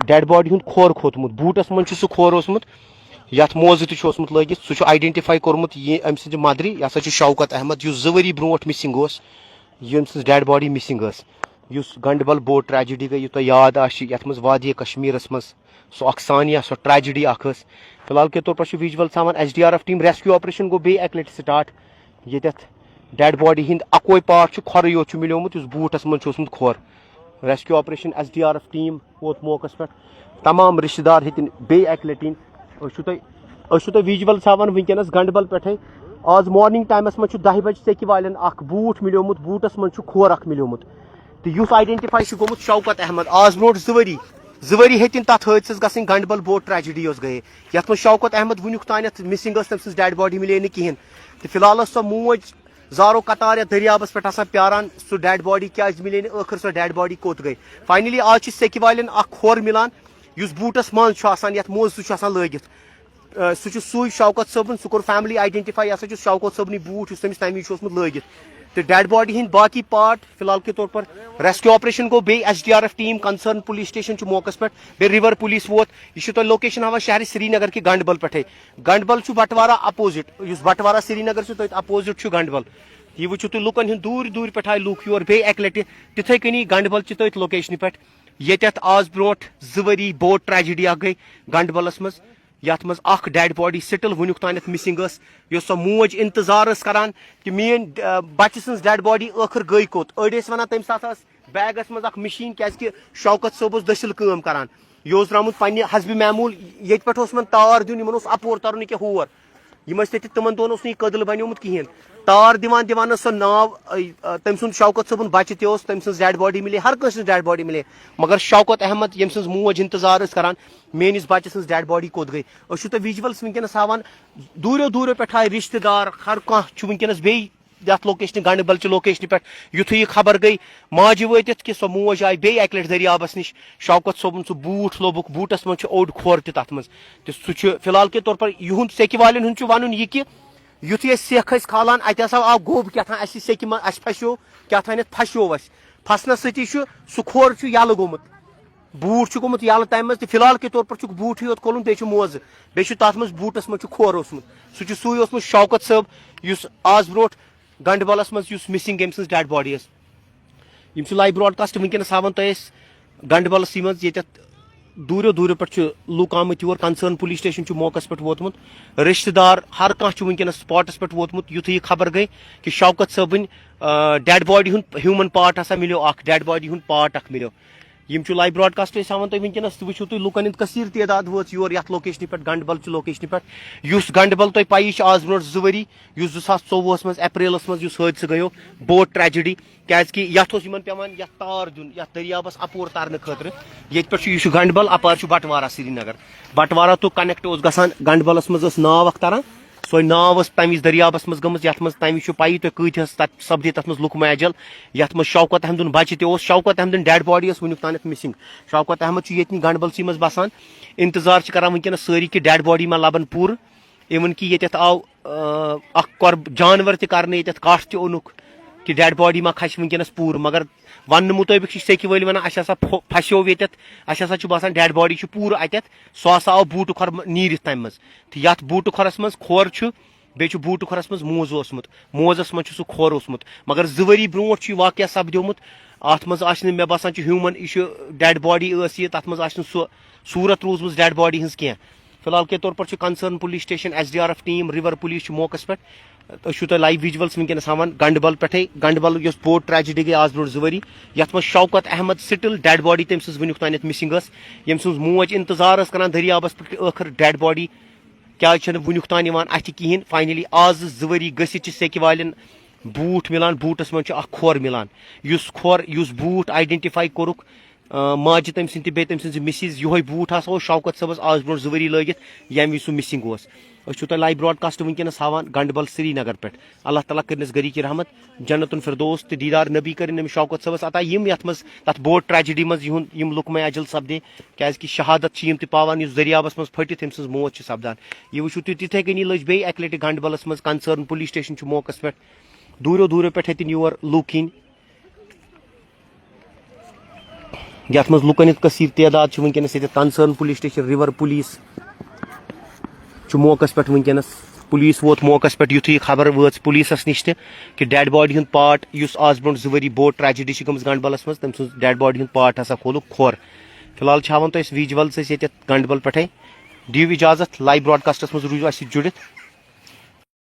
ڈیڈ باڈی ہُنٛد کھۄر کھوٚتمُت۔ بوٗٹَس منٛز چھُ سُہ کھۄر اوسمُت، یَتھ موزٕ تہِ چھُ اوسمُت لٲگِتھ۔ سُہ چھُ آیڈینٹیفائی کوٚرمُت یہِ أمۍ سٕنٛزِ مَدرِ، یہِ ہسا چھُ شوکت احمد، یُس زٕ ؤری برونٛٹھ مِسنگ اوس، ییٚمۍ سٕنٛز ڈیڈ باڈی مِسنگ ٲس۔ یُس گنڈبل بوٹ ٹریجڈی گٔے، یہِ تۄہہِ یاد آسہِ، یَتھ منٛز وادی کشمیرَس منٛز سُہ اکھ سانیہ، سۄ ٹریجڈی اکھ ٲس۔ فی الحال کے طور پر چھُ ویجولز ہاوان، S D R F team, rescue operation گوٚو بیٚیہِ اَکہِ لَٹہِ سٹارٹ۔ ییٚتٮ۪تھ ڈیڈ باڈی ہٕنٛدۍ اَکوے پارٹ چھُ، کھۄرٕے یوت چھُ مِلیومُت، یُس بوٗٹَس منٛز چھُ اوسمُت کھۄر۔ Rescue operation, S D R F team ووت موقعس پٮ۪ٹھ۔ تمام رشتہٕ دار ہیٚتِن بیٚیہِ اَکہِ لَٹہِ یِنۍ۔ أسۍ چھُو تۄہہِ، أسۍ چھِو تۄہہِ ویجولز ہاوان وٕنکیٚنَس گنڈبل پٮ۪ٹھَے۔ آز مارننگ ٹایمَس منٛز چھُ دَہہِ بجہِ سیٚکہِ والٮ۪ن اکھ بوٗٹھ مِلیومُت، بوٗٹَس منٛز چھُ کھۄر اکھ مِلیومُت۔ تہٕ یُس آیڈینٹیفائی چھُ گوٚمُت شوکت احمد، آز برونٛٹھ زٕ ؤری، زٕ ؤری ہیٚتِن تَتھ حٲدثَس گژھٕنۍ، گنڈبل بوٹ ٹریجڈی یۄس گٔیے، یَتھ منٛز شوکت احمد وٕنیُک تانٮ۪تھ مِسنگ ٲس، تٔمۍ سٕنٛز ڈیڈ باڈی مِلے نہٕ کِہیٖنۍ۔ تہٕ فی الحال ٲس سۄ موج زارو قطار یَتھ دٔریابَس پٮ۪ٹھ آسان پیاران، سُہ ڈیڈ باڈی کیٛازِ مِلے نہٕ، ٲخٕر سۄ ڈیڈ باڈی کوٚت گٔے۔ فاینلی آز چھِ سیٚکہِ والٮ۪ن اکھ کھۄر مِلان، یُس بوٗٹَس منٛز چھُ آسان، یَتھ موزٕ سُہ چھُ آسان لٲگِتھ۔ آ، سُہ چھُ سُے شوکت صٲبُن، سُہ کوٚر فیملی آیڈینٹیفائی، یہِ ہسا چھُ شوکت صٲبنٕے بوٗٹھ، یُس تٔمِس تَمہِ وِزِ چھُ اوسمُت لٲگِتھ۔ تہٕ ڈیڈ باڈی ہٕنٛدۍ باقٕے پارٹ، فی الحال کے طور پر ریسکیو آپریشن گوٚو، بیٚیہِ S D R F team, concern police station چھُ موقعس پٮ۪ٹھ، بیٚیہِ ریور پولیس ووت۔ یہِ چھُ تۄہہِ لوکیشن ہاوان شہرِ سرینگر کہِ گنڈبل پٮ۪ٹھے۔ گنڈبل چھُ بٹوارہ اپوزٹ، یُس بٹوارہ سرینگر چھُ، تٔتھۍ اپوزٹ چھُ گنڈبل۔ یہِ وٕچھِو تُہۍ، لُکن ہُنٛد دوٗرِ دوٗرِ پٮ۪ٹھ آے لُکھ یور بیٚیہِ اَکہِ لَٹہِ۔ تِتھَے کٔنی گنڈبل چھِ تٔتھۍ لوکیشنہِ پٮ۪ٹھ، ییٚتٮ۪تھ آز برونٛٹھ زٕ ؤری بوٹ ٹریجڈی اکھ گٔے گنڈبلس منٛز، یَتھ منٛز اکھ ڈیڈ باڈی سٹل وٕنیُک تانٮ۪تھ مِسنگ ٲس، یۄس سۄ موج انتظار ٲس کران کہِ میٲنۍ، آ، بچہٕ سٕنٛز ڈیڈ باڈی ٲخٕر گٔے کوٚت۔ أڑۍ ٲسۍ ونان تمہِ ساتہٕ ٲس بیگس منٛز اکھ مِشیٖن، کیازِ کہِ شوکت صٲب اوس دٔسِل کٲم کران۔ یہِ اوس درٛامُت پننہِ حسبِ معموٗل، ییٚتہِ پٮ۪ٹھ اوس یِمن تار دیُن، یِمن اوس اپور ترُن یہِ کیٛاہ ہور۔ یِم ٲسۍ تٔتہِ، تِمن دۄہن اوس نہٕ یہِ کٔدٕل بنیومُت کِہینۍ۔ تار دِوان دِوان ٲس سۄ ناو، آ، آ، تٔمۍ سُنٛد شوکت صٲبُن بچہٕ تہِ اوس، تٔمۍ سٕنٛز ڈیڈ باڈی مِلے، ہر کٲنٛسہِ ہٕنٛز ڈیڈ باڈی مِلے، مگر شوکت احمد، ییٚمۍ سٕنٛز موج انتظار ٲس کران، میٲنِس بچہٕ سٕنٛز ڈیڈ باڈی کوٚت گٔے؟ أسۍ چھِو تۄہہِ ویجولز وٕنکیٚنَس ہاوان، دوٗریو دوٗریو پٮ۪ٹھ آے رِشتہٕ دار، ہر کانٛہہ چھُ وٕنکیٚنَس بیٚیہِ یَتھ لوکیشنہِ، گنڈبل چہِ لوکیشنہِ پٮ۪ٹھ۔ یُتھُے یہِ خبر گٔے، ماجہِ وٲتِتھ کہِ سۄ موج آیہِ بیٚیہِ اَکہِ لَٹہِ دٔریابَس نِش، شوکت صٲبُن سُہ بوٗٹھ لوٚبُکھ، بوٗٹَس منٛز چھُ اوٚڑ کھۄر تہِ تَتھ منٛز۔ تہٕ سُہ چھُ فی الحال کے طور پر یِہُنٛد، سیٚکہِ والٮ۪ن ہُنٛد چھُ وَنُن یہِ کہِ یُتھُے أسۍ سیٚکھ ٲسۍ کھالان، اَتہِ ہسا آو گوٚب کیٛاہ تام اَسہِ سیٚکہِ منٛز، اَسہِ پھَسیو کیٛاہ تام، پھَسیو اَسہِ۔ پھَسنَس سۭتی چھُ سُہ کھۄر چھُ یَلہٕ گوٚمُت، بوٗٹھ چھُ گوٚمُت یَلہٕ تَمہِ منٛز، تہٕ فی الحال کے طور پر چھُکھ بوٗٹھٕے یوت کھولُن، بیٚیہِ چھُ موزٕ، بیٚیہِ چھُ تَتھ منٛز بوٗٹَس منٛز چھُ کھۄر اوسمُت۔ سُہ چھُ سُے اوسمُت شوکت صٲب، یُس آز برونٛٹھ گنڈبلس منٛز یُس مِسنگ، ییٚمۍ سٕنٛز ڈیڈ باڈی ٲس۔ یِم چھِ لایِو براڈکاسٹ وٕنکیٚنَس ہاوان تۄہہِ أسۍ گنڈبلسٕے منٛز، ییٚتٮ۪تھ دوٗریو دوٗریو پٮ۪ٹھ چھِ لُکھ آمٕتۍ یور، کنسرن پولیس سٹیشن چھُ موقعس پٮ۪ٹھ ووتمُت، رِشتہٕ دار ہر کانٛہہ چھُ وٕنکیٚنَس سپاٹس پٮ۪ٹھ ووتمُت۔ یُتھُے یہِ خبر گٔے کہِ شوکت صٲبٕنۍ، آ، ڈیڈ باڈی ہُنٛد ہیوٗمن پارٹ ہسا مِلیو، اکھ ڈیڈ باڈی ہُنٛد پارٹ اکھ مِلیو۔ یِم چھِ لایِو براڈکاسٹ أسۍ ہاوان تۄہہِ وٕنکیٚنَس، تہٕ وٕچھِو تُہۍ لُکن ہُنٛد کثیٖر تعداد وٲژ یور یَتھ لوکیشنہِ پٮ۪ٹھ، گنڈبل چہِ لوکیشنہِ پٮ۪ٹھ، یُس گنڈبل تۄہہِ پَیی چھِ آز برونٛٹھ زٕ ؤری، یُس زٕ ساس ژوٚوُہَس منٛز اپریلَس منٛز یُس حٲدثہٕ گٔیو، بوٹ ٹریجڈی، کیازِ کہِ یَتھ اوس یِمن پٮ۪وان یَتھ تار دیُن، یَتھ دٔریابَس اَپور تَرنہٕ خٲطرٕ۔ ییٚتہِ پٮ۪ٹھ چھُ، یہِ چھُ گنڈبل، اَپارِ چھُ بٹوارہ سرینگر۔ بٹوارہ تو کنیکٹ اوس گژھان، گنڈبلَس منٛز ٲس ناو اکھ تَران، سۄے ناو ٲس تَمہِ وِزِ دٔریابَس منٛز گٔمٕژ، یَتھ منٛز تَمہِ وِزِ چھُ پَیی تۄہہِ کۭتیاہ تَتہِ سَپدے تَتھ منٛز لُکھ ماجہِ یَل، یَتھ منٛز شوکت احمدُن بَچہٕ تہِ اوس۔ شوکت احمدٕنۍ ڈیڈ باڈی ٲس وٕنیُک تانٮ۪تھ مِسنگ۔ شوکت احمد چھُ ییٚتہِ نٕے گنڈبلسٕے منٛز بَسان۔ اِنتظار چھِ کران وٕنکیٚنَس سٲری کہِ ڈیڈ باڈی ما لَبَن پوٗرٕ۔ اِوٕن کہِ ییٚتٮ۪تھ آو، آ، اَکھ قۄرب-، جانوَر تہِ کرنہٕ، ییٚتٮ۪تھ کَٹھ تہِ اوٚنُکھ۔ کہِ ڈیڈ باڈی ما کھسہِ وٕنکیٚنَس پوٗرٕ، مگر وننہٕ مُطٲبِق چھِ سیٚکہِ وٲلۍ ونان، اَسہِ ہسا پھو- پھسیو ییٚتٮ۪تھ، اَسہِ ہسا چھُ باسان ڈیڈ باڈی چھُ پوٗرٕ اَتٮ۪تھ، سُہ ہسا آو بوٗٹہٕ کھۄر م- نیٖرِتھ تَمہِ منٛز۔ تہٕ یَتھ بوٗٹہٕ کھۄرَس منٛز کھۄر چھُ، بیٚیہِ چھُ بوٗٹہٕ کھۄرَس منٛز موزٕ اوسمُت، موزَس منٛز چھُ سُہ کھۄر اوسمُت، مگر زٕ ؤری برونٛٹھ چھُ یہِ واقعہ سپدیومُت۔ اَتھ منٛز آسہِ نہٕ، مےٚ باسان چھُ ہیوٗمَن، یہِ چھُ ڈیڈ باڈی ٲس یہِ، تَتھ منٛز آسہِ نہٕ سُہ صوٗرت روٗزمٕژ ڈیڈ باڈی ہٕنٛز کینٛہہ۔ فی الحال کے طور پر چھُ concern police station, S D R F team, river police چھُ موقعس پٮ۪ٹھ۔ أسۍ چھِو تۄہہِ لایِو ویٖجوَلٕز وٕنکیٚنَس ہاوان گنڈبل پٮ۪ٹھَے۔ گنڈبل یۄس بوٹ ٹریجڈی گٔے آز برونٛٹھ زٕ ؤری، یَتھ منٛز Shaukat Ahmad still dead body تٔمۍ سٕنٛز وٕنیُک تانٮ۪تھ مِسنٛگ ٲس، ییٚمۍ سٕنٛز موج اِنتظار ٲس کران دٔریابَس پٮ۪ٹھ کہِ ٲخٕر ڈیڈ باڈی کیٛازِ چھَنہٕ وٕنیُک تام یِوان اَتھِ کِہیٖنۍ۔ فاینٔلی آز زٕ ؤری گٔژھِتھ چھِ سیٚکہِ والٮ۪ن بوٗٹھ مِلان، بوٗٹَس منٛز چھُ اَکھ کھۄر مِلان۔ یُس کھۄر، یُس بوٗٹھ آیڈٮ۪نٹِفاے کوٚرُکھ، آ، ماجہِ تٔمۍ سٕنٛدِ تہٕ بیٚیہِ تٔمۍ سٕنٛزِ مِسِز، یِہوٚے بوٗٹھ ہسا اوس شوکت صٲبَس آز برونٛٹھ زٕ ؤری لٲگِتھ، ییٚمہِ وِزِ سُہ مِسِنٛگ اوس۔ أسۍ چھِو تۄہہِ لایِو براڈکاسٹ وٕنکیٚنَس ہاوان گنڈبل سرینگر پٮ۪ٹھ۔ اللہ تعالیٰ کٔرنَس گَرِکہِ رحمت، جنت الفردوس تہٕ دیٖدار نبی کٔرِن أمِس شوکت صٲبَس عطا، یِم یَتھ منٛز، تَتھ بوٹ ٹریجڈی منٛز یِہُنٛد، یِم لُکمَے اجل سپدے، کیٛازِکہِ شہادت چھِ یِم تہِ پاوان، یُس دٔریابَس منٛز پھٔٹِتھ تٔمۍ سٕنٛز موت چھِ سپدان۔ یہِ وٕچھِو تُہۍ، تِتھَے کٔنی لٔج بیٚیہِ اَکہِ لَٹہِ گنڈبلَس منٛز۔ کنسرن پُلیٖس سٹیشن چھُ موقعس پٮ۪ٹھ، دوٗریو دوٗریو پٮ۪ٹھ ہیٚتِن یور لُکھ یِنۍ۔ یَتھ منٛز لُکَن ہُنٛد کثیٖر تعداد چھُ وٕنکیٚنَس ییٚتہِ۔ Concern police station, river police چھُ موقعس پٮ۪ٹھ وٕنکیٚنَس۔ پُلیٖس ووت موقعس پٮ۪ٹھ، یُتھُے یہِ خبر وٲژ پُلیٖسَس نِش تہِ کہِ ڈیڈ باڈی ہُنٛد پارٹ، یُس آز برونٛٹھ زٕ ؤری بوٹ ٹریجڈی چھِ گٔمٕژ گنڈبلَس منٛز، تٔمۍ سٕنٛز ڈیڈ باڈی ہُنٛد پارٹ ہسا کھولُکھ کھۄر۔ فی الحال چھِ ہاوان تۄہہِ أسۍ ویٖجوَلٕز أسۍ ییٚتٮ۪تھ گنڈبل پٮ۪ٹھَے۔ دِیِو اِجازت، لایِو براڈکاسٹَس منٛز روٗزِو اَسہِ سۭتۍ جُڑِتھ۔